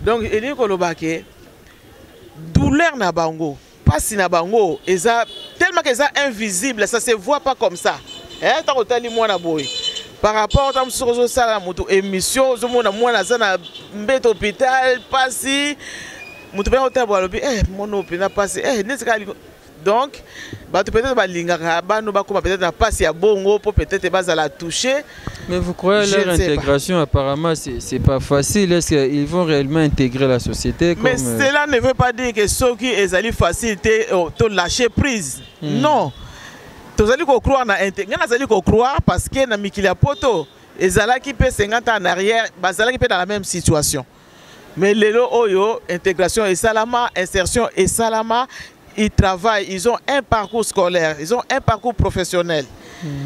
Donc elingi koloba ke douleur na bango, mpasi na bango eza tellement que eza invisible, ça se voit pas comme ça. Ntango otali mwana boye, par rapport ntango mosusu ozosala na moto émission, ozomona mwana aza na mbeto hôpital, mpasi, moto mpenza otala boye alobi: "Eh, mwana oyo mpenza mpasi, eh, neti kaka." Donc bato peut-être balingaka bano bakóma peut-être na mpasi ya bongo mpo peut-être bazala touché. Mais vous croyez à leur intégration? Apparemment, c'est pas facile. Est-ce qu'ils vont réellement intégrer la société? Mais comme, cela ne veut pas dire que soki ezali facile te, to lâcher prise. Non, tozali kocroire na ngai, nazali kocroire parce que na mikili ya poto ezalaki mpe 50 ans en arrière, bazalaki mpe dans la même situation. Mais lelo oyo intégration esalama, insertion esalama, ils travaillent, ils ont un parcours scolaire, ils ont un parcours professionnel.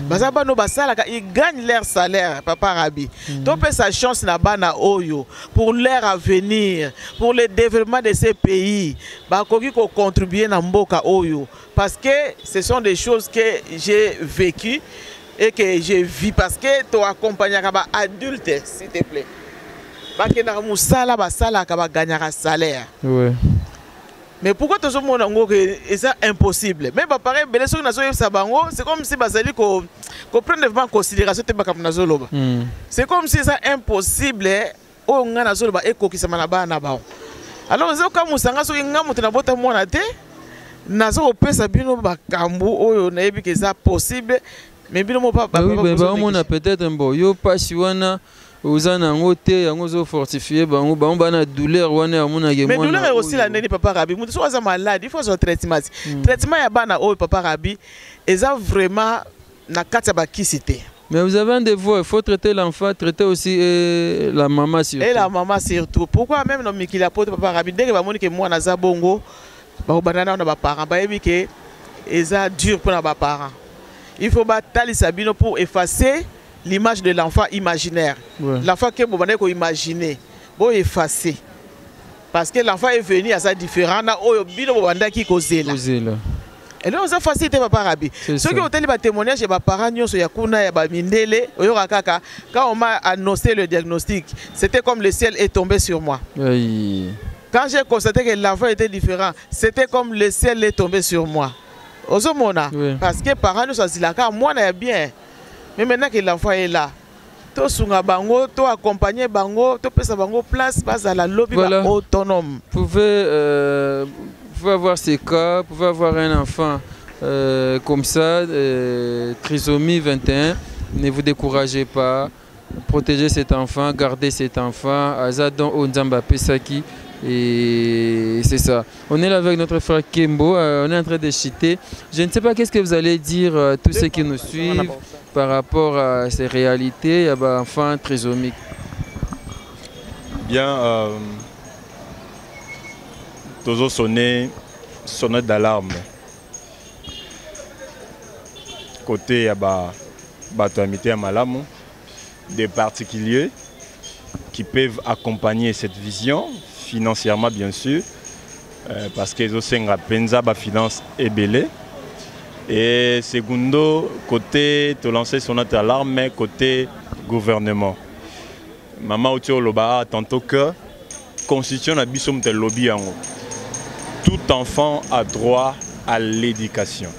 Baza bano basalaka, ils gagnent leur salaire, papa Rabi. Topesa chance na bana oyo pour leur avenir, pour le développement de ces pays. Bakoki ko contribuer na mboka oyo parce que ce sont des choses que j'ai vécues et que j'ai vu, parce que to accompagnaka ba adulte, s'il te plaît. Bakendaka mosala, basalaka, bagagnaka salaire. Mais pourquoi tozomona yango ke eza impossible? Mais baparent ebele, soki nazoyebisa bango, c'est comme si bazali koprendre vraiment en considération te makambo nazoloba. C'est comme si eza impossible oyo ngai nazoloba ekokisama na bana na bango. Alors ezokamwisa nga soki nga moto nabota mwana te, naza kopesa bino makambo oyo nayebi ke eza possible, mais bino mo Oui, baomona peut-être mbo yo mpasi wana oza na yango te, yango ozofortifie bango, bango bana douleur wana yamonake. Mais douleur ekosila ndeni, papa Rabi? Moto soki aza malade, il faut azwa traitement. Traitement ya bana oyo, papa Rabi, eza vraiment na kati ya bakisi te. Mais vous avez un devoir, il faut traiter l'enfant, traiter aussi et la maman surtout. Et la maman surtout. Pourquoi même na mikili ya poto, papa Rabi, ndenge bamoni ke mwana aza bongo, bakobanda nano na baparent, bayebi ke eza dur mpona baparent. Il faut batalisa bino pour effacer l'image de l'enfant imaginaire. L'enfant ke bobandaki koimaginer, boeffacer. Parce que l'enfant est venu aza différent na oyo bino bobandaki kozela. Kozela. Eloko eza facile te, papa Rabi. C'est Soki ça. otali batémoignage ya baparent nyonso ya kuna ya bamindele, oyoka kaka: "Quand on m'a annoncé le diagnostic, c'était comme le ciel est tombé sur moi. Quand j'ai constaté que l'enfant était différent, c'était comme le ciel est tombé sur moi." Ozomona? Oui. Parce que parent nyonso azilaka mwana ya bien. Mais maintenant que l'enfant est là, tosunga bango, to accompagner bango, topesa bango place, bazala lobi Voilà. ba autonome. Vous pouvez avoir ces cas, vous pouvez avoir un enfant comme ça, trisomie 21, ne vous découragez pas. Protégez cet enfant, gardez cet enfant. Aza don oyo Nzambe apesaki. Et c'est ça. On est là avec notre frère Kembo, on est en train de chuter. Je ne sais pas qu'est-ce que vous allez dire à tous ceux qui nous suivent par rapport à ces réalités, il y a un enfant trisomique. Bien, toujours sonner sonnette d'alarme côté ya ba bato ya mitema malamu, des particuliers qui peuvent accompagner cette vision financièrement, bien sûr, parce que ezosenga mpenza bafinance ebele. Et secundo, côté tolancer sonnette d'alarme côté gouvernement, mama oti oloba tantôt que constitution na biso moto elobi yango: tout enfant a droit à l'éducation.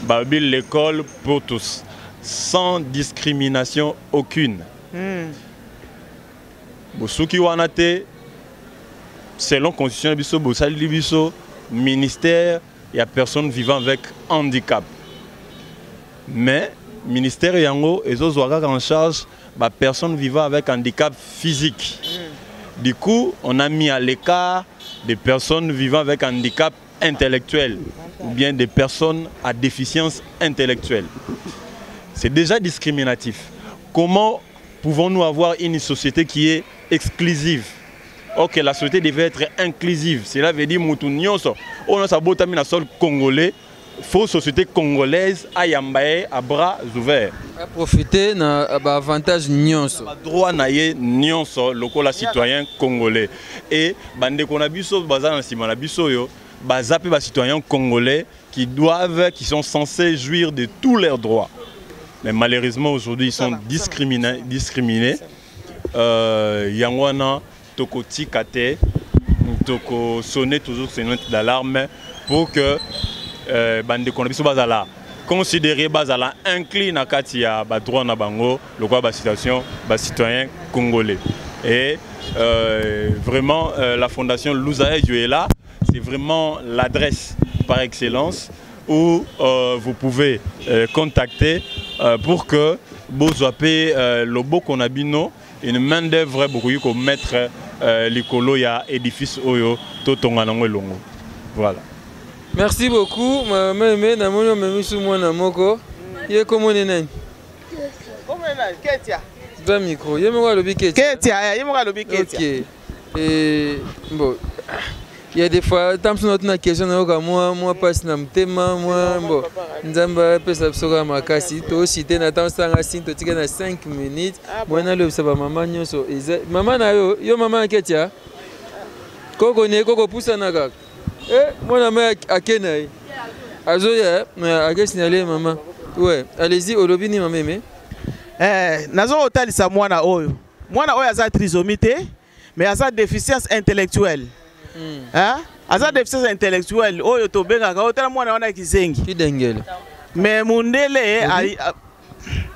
Balobi l'école pour tous, sans discrimination aucune. Bosuki wana te. Selon constitution na biso, bosaleli biso ministère ya personnes vivant avec handicap, mais ministère yango ezozwa kaka en charge bapersonnes vivant avec handicap physique. Du coup, on a mis à l'écart des personnes vivant avec handicap intellectuel ou bien des personnes à déficience intellectuelle. C'est déjà discriminatif. Comment pouvons-nous avoir une société qui est exclusive? Ok, la société devait être inclusive. Cela veut dire mutu nyonso oyo nyonso abotami na sol congolais, faut société congolaise ayamba ye à bras ouverts. Profiter na baavantage nyonso. Droit na ye nyonso lokola citoyen congolais. Et bandeko na biso baza na nsima na biso oyo baza mpe bacitoyen congolais qui sont censés jouir de tous leurs droits, mais malheureusement, aujourd'hui, ils sont discriminés, discriminés. Yango wana tokotika te, tokosonner toujours sonnette d'alarme pour que bandeko na biso bazala considéré, bazala inclus na kati ya badroit na bango lokola basituation bacitoyen congolais. Et vraiment, la fondation Luzaejo est là, c'est vraiment l'adresse par excellence où vous pouvez contacter pour que bozwa mpe loboko na bino, une main d'œuvre bokoki komettre likolo ya édifice oyo totonga nango elongo. Voilà. Merci beaucoup, mama Eme. Namoni omemi su mwana moko. Ye komoni nani? Ketia. Zwa micro. Ye moko alobi Ketia. Ketia, ye moko alobi Ketia. Ok. Et bon, il y a des fois ntango mosusu natuna question, nayoka mwa mpasi na motema mwa. Bon, Nzambe apesa biso kaka makasi. Toshite na ntango sanga sini, totika na 5 minutes. Mwana alobisa bamama nyonso. Eza mama na yo, yo mama ya Ketia. Koko ne koko pusana kaka. Eh, mwana ma ake na ye azoya ake signale mama. Ouais, allez-y. Olobi ni mama Eme? Eh, nazo kotalisa mwana oyo. Mwana oyo aza trisomie te, mais aza déficience intellectuelle. Hein? Aza déficience intellectuelle oyo tobengaka oyo tala mwana wana kizengi. Kidengele. Mais mundele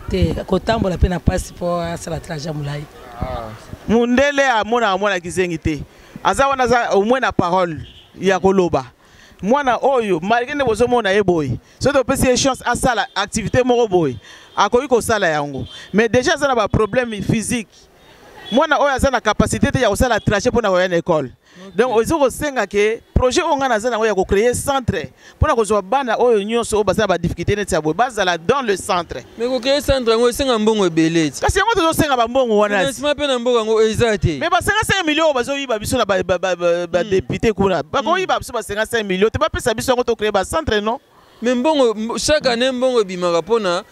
te kotambola mpe na mpasi mpo asala trajet molai. Mundele amonaka mwana kizengi te. Aza wana, aza au moins na parole ya koloba. Mwana oyo, malgré nde bozomona ye boye, soki topesi ye chance asala activité moko boye, akoki kosala yango. Mais déjà aza na baproblème physique. Mwana oyo aza na capacité te ya kosala trajet mpona koya na école. Donc oza kosenga ke projet oyo ngai naza nango ya kocréer centre mpona kozwa bana oyo nyonso oyo baza na badifficulté neti ya boye, bazala dans le centre. Mais kocréer centre yango esenga mbongo ebele ti. Kasi yango tozosenga bambongo wana. Financement mpe na mboka yango eza te. Mais ba 55 millions oyo bazoyiba biso na badéputé kuna, bakoyiba biso ba 55 millions te, bapesa biso yango, tocréer bacentre, non? Mais mbongo, chaque année mbongo ebimaka mpona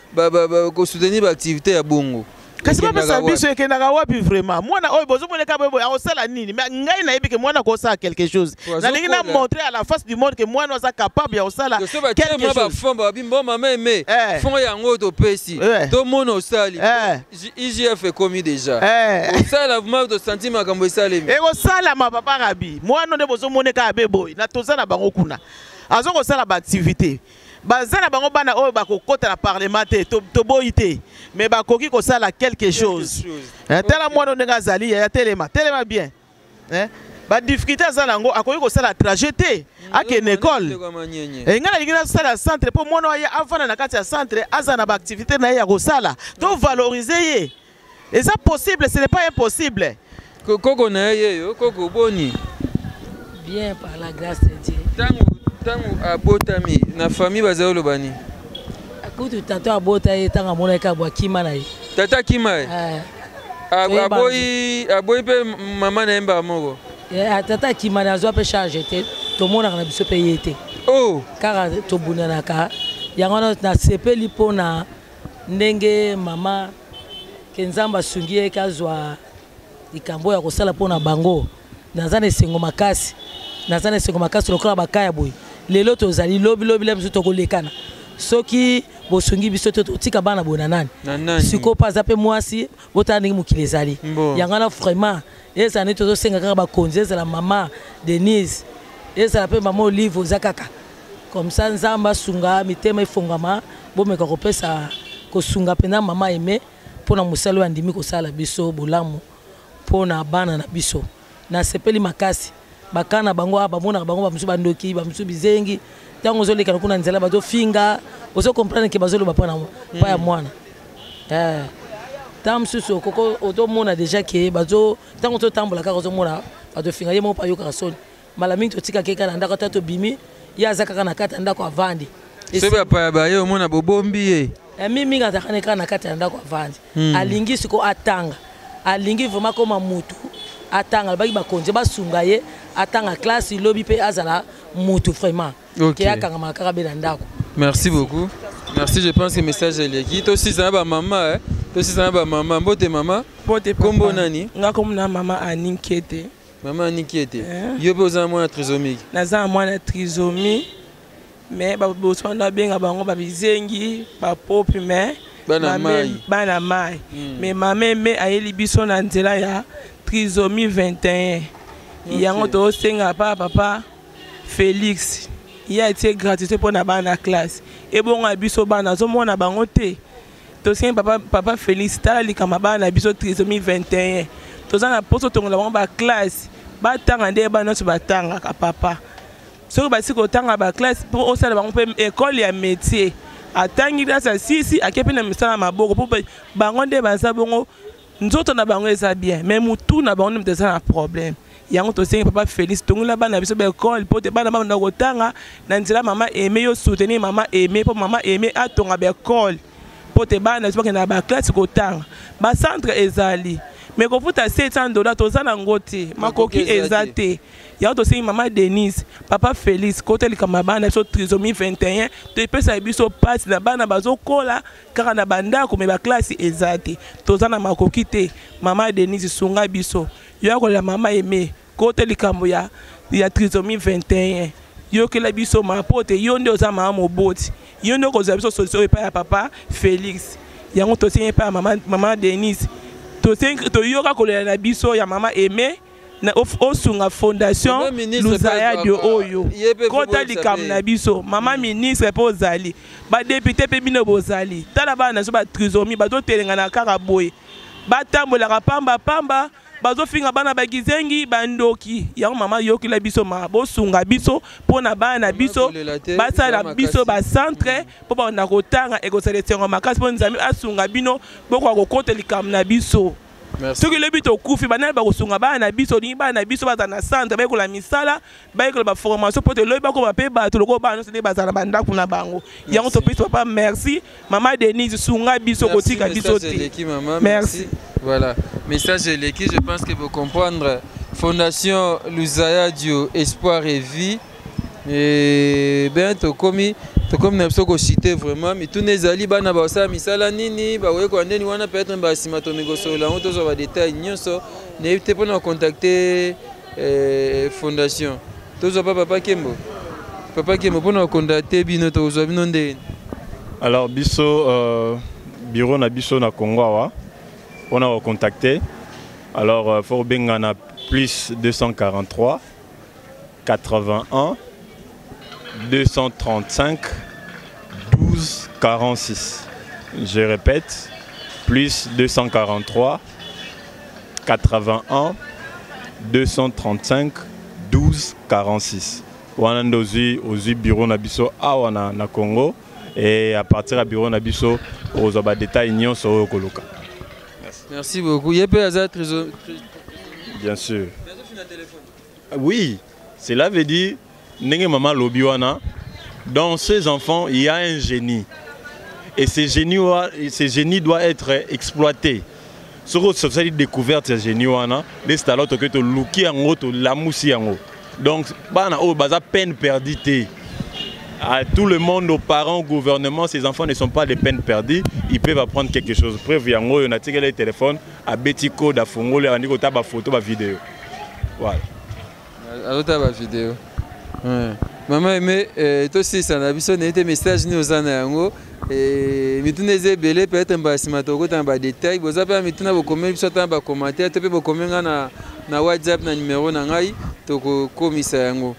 kosoutenir baactivité ya bongo. Kasi bapesa biso ekendaka wapi vraiment? Mwana oyo bozomoneka boye boye akosala nini? Mais ngai nayebi ke mwana akosala quelque chose. Nalingi na montrer à la face du monde ke mwana aza capable ya kosala quelque chose. Bafond babi mbo mama eme fond yango topesi tomona osali IGF ekomi déjà osala vraiment tosanti makambo esalemi. Ekosalama papa Rabi. Mwana nde bozomoneka abe boye na toza na bango kuna aza kosala baactivité. Baza na bango bana oyo bakokota na parlement te, toboyi te, mais bakoki kosala quelque chose. Tala mwana ndenge azali ya telema telema bien. Ba difficulté aza nango, akoki kosala trajet te akende école. Ngai nalingi nasala centre mpo mwana oyo avanda na kati ya centre, aza na baactivité na ye ya kosala, to valoriser ye. Eza possible, ce n'est pas impossible. Koko na ye yeyo. Koko, boni? Bien, par la grâce de Dieu. Ntango abotami, na famille bazali oloba nini? Kutu tata abota ye, ntango amonaki kaka bwakima na ye. Tata akima ye? Aboyi, aboyi mpe mama na ye mbala moko. Tata akima na azwa mpe charge te, tomonaka na biso mpe ye te. Oh. Kaka tobundanaka yango wana. Nasepeli mpona ndenge mama ke Nzambe asungi ye kazwa likambo ya kosala mpona bango. Naza na esengo makasi, naza na esengo makasi. Lokola bakaya boye lelo tozali, lobi lobi la biso tokolekana. Soki bosungi biso te, totika bana boye na nani? Sikoyo mpe aza mpe mwasi, botala ndenge mokili ezali. Yango wana vraiment ezala nde tozosenga kaka bakonzi, ezala mama Denise, ezala mpe mama Olive, oza kaka comme ça. Nzambe asunga, mitema efongama, bomeka kopesa kosunga mpenza mama Aime mpona mosala oyo andimi kosala biso bolamu mpona bana na biso. Nasepeli makasi. Baka na bango awa bamonaka bango, bamosusu bandoki, bamosusu bizengi. Ntango ozolekana kuna nzela, bazofinga, ozocomprendre ke bazoloba mpa ya mwana. Ntango mosusu okoko ozomona déjà ke bazo, ntango ozotambola kaka ozomona bazofinga ye moko mpo ayokaka soni. Mbala mingi totikaka kaka na ndako, ata tobimi, ye aza kaka na kati ya ndako avandi. Soki bapaya baye, omona bobombi ye. Mingi azalaka ne kaka na kati ya ndako avandi. Alingi siko atanga, alingi vraiment koma mutu, atanga. Alobaki bakonzi basunga ye atanga classe, lobi mpe azala mutu vraiment. Ke akangamaka kaka be na ndako. Merci beaucoup, merci. Je pense que message eleki. Tosisa na bamama, eh? Tosisa na bamama. Mbote mama. Mbote. Kombo nani? Nga kombo na mama Ani Nkete. Mama Aniki ete, yo mpe oza na mwana trisomique? Naza na mwana trisomie, mais baboso wana babenga bango babizengi, bapopi, mais bana mai. Bana mai. Mais mama Eme ayeli biso na nzela ya trisomie 21. Yango tozosenga pa papa Félix, ye atie gratuité mpo na bana classe, ebongo ya biso bana azomona bango te. Tosengi papa, papa Félix, tala likambo ya bana na biso trisomie 21. Toza na mposa otongola bango baclasse, batanga nde bana nyonso batangaka. Papa, soki basi kotanga baclasse, mpo osala bango mpe école ya métier, atangi classe ya sisi, ake mpe na misala ya maboko, mpo bango nde baza bongo, nzoto na bango eza bien, mais mutu na bango nde moto eza na problème. Yango tosengi papa Félix, tongola bana biso baekole mpo te bana babanda kotanga na nzela. Mama Aime, yo soutenir mama Aime mpo mama Aime atonga baekole mpo te bana biso bakende na baclasse kotanga. Bacentre ezali, mais kofuta 700 dollar, toza nango te, makoki eza te. Yango tosengi mama Denise, papa Félix, kota likambo ya bana biso trisomie 21. Toepesaka biso mpasi na bana bazokola kaka na bandako, mais baclasse eza te, toza na makoki te. Mama Denise, sunga biso, yo ya kolela mama Aime, kota likambo ya trisomie 21. Yokela biso ma po te yo nde oza mama moboti, yo nde okozwa biso solution epai ya papa Félix. Yango tosengi epai ya mama Denise, toyoka kolela na biso ya mama Aime na osunga fondation Luzayadio oyo. Kota likambo na biso, mama ministre mpe ozali, badéputé mpe bino bozali. Tala bana na biso batrisomie bazotelengana kaka boye, batambolaka pamba pamba, bazofinga bana bagizengi, bandoki. Yango mama, yokela biso ma, bosunga biso mpo na bana na biso, basala biso bacentre mpo banda kotanga. Ekozala esengo makasi mpo Nzambe asunga bino, bokoka kokota likambo na biso. Soki lobi tokufi, banani bakosunga bana na biso? Olingi bana na biso bazala na centre, bayekola misala, bayekola baformation, mpo te lobi bakoma mpe bato lokola bana nyonso nde bazala na bandako na bango. Yango topesi papa merci. Mama Denise, sunga biso, kotika biso te. Merci. Voilà, message eleki. Je pense que vous comprendre. Fondation Luzayadio, espoir et vie. Et bien tokomi Tokomi na biso kocite vraiment mituna ezali bana basala misala nini, bakoyekola ndeni wana, peut-être mbala nsima tomikosolola yango, tozwa badetail nyonso. Nayebi te mpona kocontacte fondation, tozwa pa Papa Kembo. Papa Kembo, mpona kocontacte bino, tokozwa bino ndeni? Alors biso bureau na biso na Congo awa, mpona kocontacte, alors faut kobenga na plus 243 81 235 12 46. Je répète, plus 243 81 235 12 46. Wana nde ozwi bureau na biso awa na Congo, et à partir ya bureau na biso okozwa badetail nyonso oyo okoluka. Merci beaucoup. Ye mpe aza trésor? Bien sûr. Oui, cela veut dire, ndenge mama lobi wana, dans ces enfants, il y a un génie. Et ce génie doit être exploité. Soki osali découverte ya génie wana, nde c'est alors tokoki toluki yango, tolamusi yango. Donc bana oyo baza peine perdue te. À tout le monde, aux parents, au gouvernement, ces enfants ne sont pas des peines perdues, ils peuvent apprendre quelque chose. Preuve yango oyo, natikeli téléphone, abeti code, afongoli, abandi kotala bafoto, bavideo. Voilà. Azotala bavideo. Mama Aime, tosilisa na biso. Naye te message nini oza na yango? Mituna eza ebele, peut-être mbala nsima tokota na badetail. Boza mpe na mituna, bokomeli biso ata na bacommentaire to mpe bokomi nga na WhatsApp na numero na ngai, tokokomisa yango.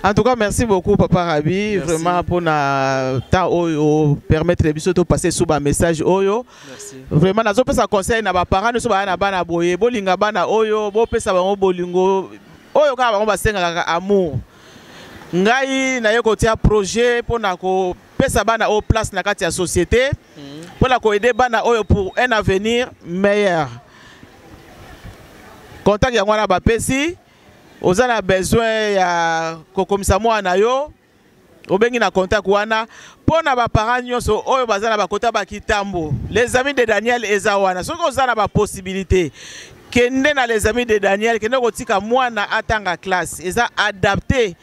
En tout cas, merci beaucoup, Papa Rabi. Merci. Vraiment, pour na temps oyo permettre biso to passer sous ba message oyo. Merci. Vraiment, nazo pesa conseil na ba parents nyonso baya na bana boye, bolinga bana oyo, bopesa bango bolingo oyo kaka bango basengaka, amour. Ngai naye kotia projet mpona kopesa bana oyo place na kati ya société, mpona koaider bana oyo pour un avenir meilleur. Contact yango wana bapesi. Oza na besoin ya kokomisa mwana na yo, obengi na contact wana. Mpo na baparent nyonso oyo baza na bakota bakitambo, Les Amis de Daniel eza wana. Soki oza na bapossibilité, kende na Les Amis de Daniel, kende kotika mwana atanga classe eza adapté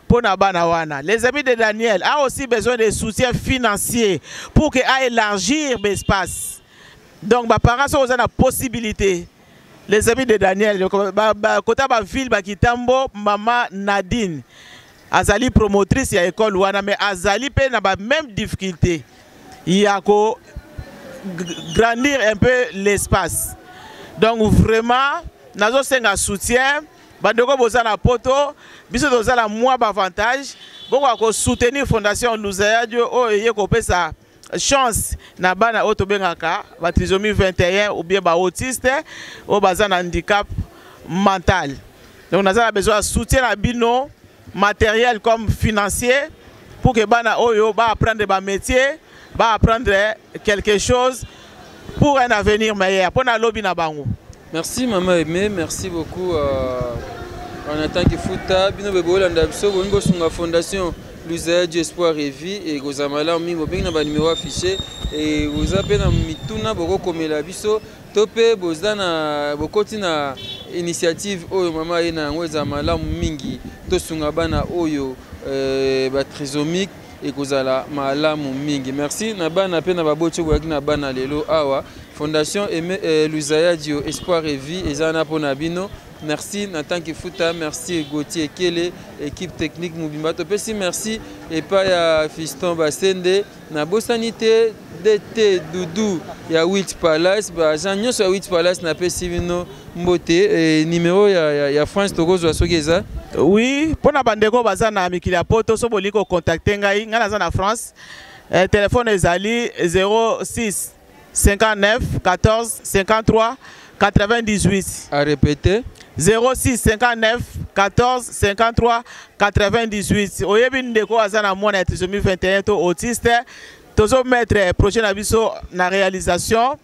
mpo na bana wana. Les Amis de Daniel a aussi besoin de soutien financier pour que a élargir l'espace. Donc baparent, soki oza na possibilité, Les Amis de Daniel kota baville bakitambo, mama Nadine azali promotrice ya école wana, mais azali mpe na ba même difficulté ya ko grandir un peu l'espace. Donc vraiment, nazosenga soutien. Bandeko boza na Poto, biso toza na mwa baavantage, bokoka kosoutenir fondation Luzayadio oyo eye kopesa chance na bana oyo tobengaka batrisomie 21 ou bien baautiste oyo baza na handicap mental. Donc naza na besoin ya soutien na bino, matériel comme financier, pour que bana oyo baapprendre bamétier, baapprendre quelque chose pour un avenir meilleur mpo na lobi na bango. Merci, Mama Aimé, merci beaucoup. En attendant Kifuta, bino be bolanda biso, bolingi bosunga fondation Luzayadio Espoir et Vie, ekozala malamu mingi bobengi na banumero affiché. E boza mpe na mituna, bokokomela biso, to mpe boza na bokoti na initiative oyo mama aye na yango, ezala malamu mingi tosunga bana oyo batrisomique, ekozala malamu mingi. Merci na bana mpe na baboti oyo boyaki na bana lelo awa. Fondation Aimé, Luzayadio Espoir et Vie eza wana mpona bino. Merci Nathan Kifuta, merci Gauthier Kele, équipe technique mobimba. Topesi merci epai ya Fiston Basende, nabosani te DT Dudu ya Wit Palace, baagent nyonso ya Wit Palace, napesi bino mbote. Numéro ya France tokozwa soki eza? Oui, mpona bandeko baza na mikili ya Poto, so bolingi kocontacte ngai, ngai naza na France, telefone ezali 06 59 14 53 98. À répéter. 06 59 14 53 98. Oyebi ndeko aza na mwana ya trisomie 21 to autiste, tozomettre projet na biso na réalisation.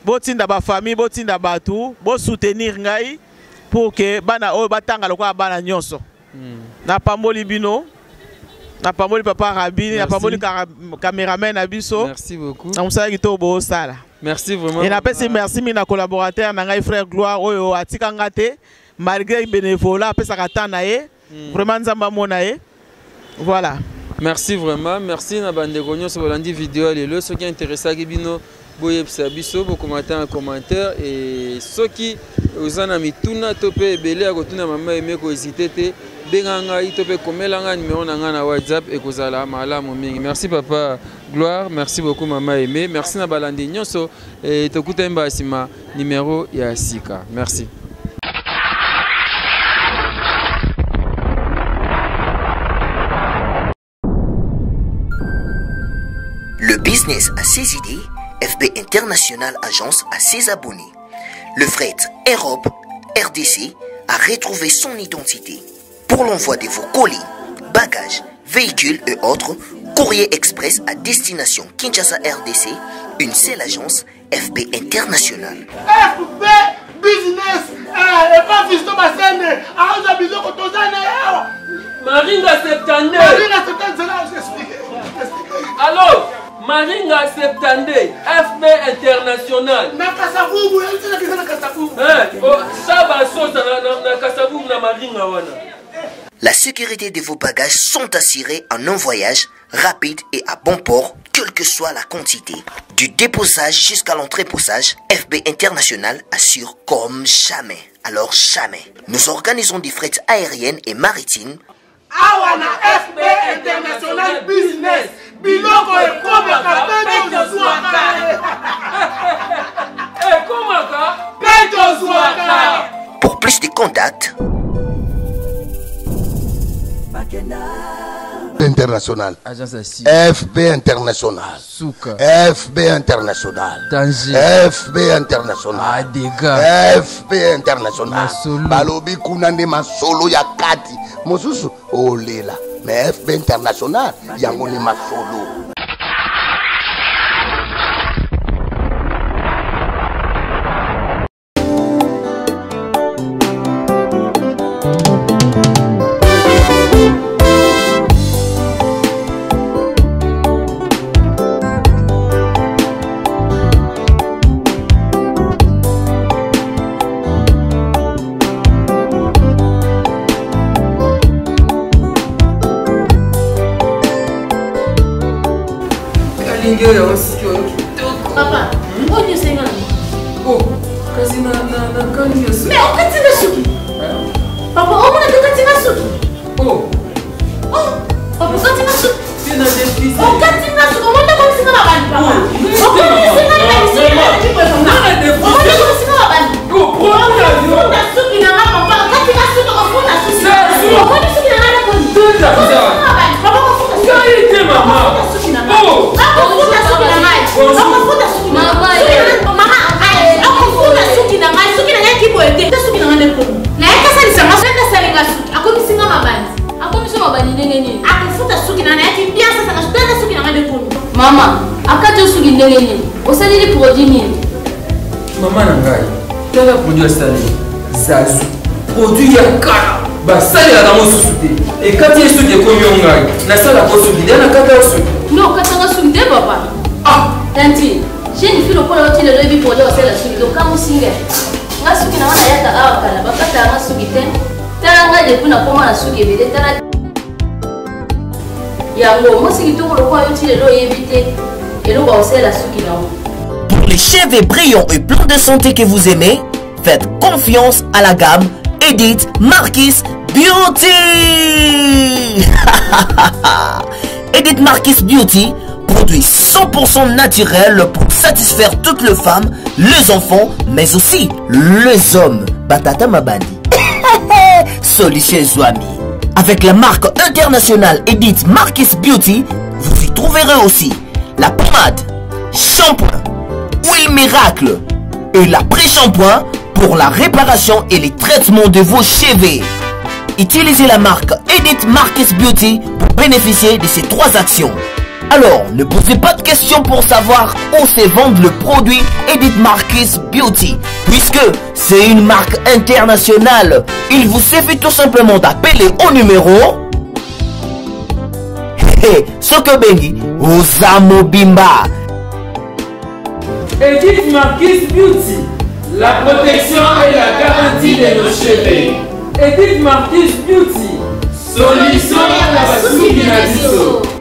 Botinda bafamille, botinda bato, bosoutenir ngai pour que bana oyo batanga lokola bana nyonso. Napamboli bino, napamboli papa Rabi, napamboli cameraman na biso Merci beaucoup. na mosala kitoko bosala. Merci vraiment. E napesi merci mingi na collaborateur na ngai, frère Gloire, oyo atika nga te malgré bénévolat, apesaka temps na ye. Vraiment, Nzambe amona ye. Voilà. Merci vraiment, merci na bandeko nyonso bolandi video ya lelo. Soki interessaki bino boyebisa biso, bokomata na commentaire et soki oza na mituna to mpe ebele ya kotuna mama Aimee, kohésite te, benga ngai to mpe komela ngai numero na ngai na WhatsApp, ekozala malamu mingi. Merci papa Gloire, merci beaucoup mama Aimee, merci na balandi nyonso et tokutani mbala nsima numéro ya sika. Merci. Le business a ses idées, FB International Agence a ses abonnés. Le fret Europe RDC a retrouvé son identité. Pour l'envoi de vos colis, bagages, véhicules et autres, Courrier Express à destination Kinshasa RDC, une seule agence FB International. FB Business eh, epa Fiston Basende aoza biloko toza na ye awa. Maringa 72. Maringa 72 zela explique. Allo Maringa 72 FB International. Na Kasavubu, yebisa na Kasavubu. Eh, oh, Saba Sosa na, na, na Kasavubu na Maringa wana. La sécurité de vos bagages sont assurées en un voyage rapide et à bon port, quelle que soit la quantité. Du déposage jusqu'à l'entreposage, FB International assure comme jamais. Alors jamais. Nous organisons des frais aériennes et maritimes. Awa na FB International Business, biloko ekomaka mpe tozwaka. Ekomaka mpe tozwaka. Pour plus de contacts, International. Agence ya si. FB International. Suka. FB International. Danger. FB International. Ah, dégâts. FB International. Masolo. Balobi kuna nde masolo ya kati. Mosusu olela. Mais FB International yango nde masolo. Kalingi oyo osiki oyo kitoko. Papa, oyo nyonso enga na Oh, kasi na na na kani ya suki. Mais okati nga suki. Papa, omona te okati nga suki. Oh. Oh, papa okati nga suki. Te na defisi. Okati nga suki, omona komisi nga mabandi papa. Okomisi nga na suki na suki boye papa. Na defisi. Omona komisi nga mabandi. Oh, prends l'avion. Ofunda suki na nga papa, okati nga suki, ofunda suki. Omoni suki na nga na koni. Teta, Okomisi nga mabandi, papa ofunda suki. Ngai te mama. Okofuta suki na ngai. Oh. Okofuta suki na ngai. Bonjour. Okofuta suki na ngai. Mama, okofuta suki na ngai. Suki na ngai kiboye te. Te suki na ngai nde komi. Naye kasalisa nga soki asalinga suki. Akomisi nga mabandi. Akomisi mabandi ndenge nini? Akofuta suki na ngai. Nayaki bien sasa nga suki. Tata suki na ngai nde komi. Mama, akati yo suki ndenge nini? Osaleli produit nini? Mama na ngai, tala produit asali zazu, produit ya kala basalelaka yango susu te. Ekati ye suki ekomi yo ngai nasalaka suki nde nakata yo suki. No, okatanga suki te papa. Ah! Tanti, jeune fille lokola oti lelo oyebi produit osala suki te, okamwisi ngai. Nga suki na nga nayaka awa kala, bakataka nga suki te. Tala nga depuis nakoma na suki ebele, tala yango mwasi kitoko lokola yo ti lelo oyebi te eloko ya kosalela suki na yo. Pour les cheveux brillants et pleins de santé que vous aimez, faites confiance à la gamme Edith Marquis Beauty. Edith Marquis Beauty, produit 100% naturel pour satisfaire toutes les femmes, les enfants, mais aussi les hommes. Batata Mabandi. Solution Zouami. Avec la marque internationale Edith Marquis Beauty, vous y trouverez aussi la pommade, shampoing, huile miracle et l'après-shampoing pour la réparation et les traitements de vos cheveux. Utilisez la marque Edith Marquis Beauty pour bénéficier de ces trois actions. Alors, ne posez pas de questions pour savoir où se vend le produit Edith Marquis Beauty, puisque c'est une marque internationale. Il vous suffit tout simplement d'appeler au numéro Hey, Sokobengi Ozamobimba. Edith Marquis Beauty, la protection et la garantie de nos cheveux. Edith Marquis Beauty, solution à la suki. na biso.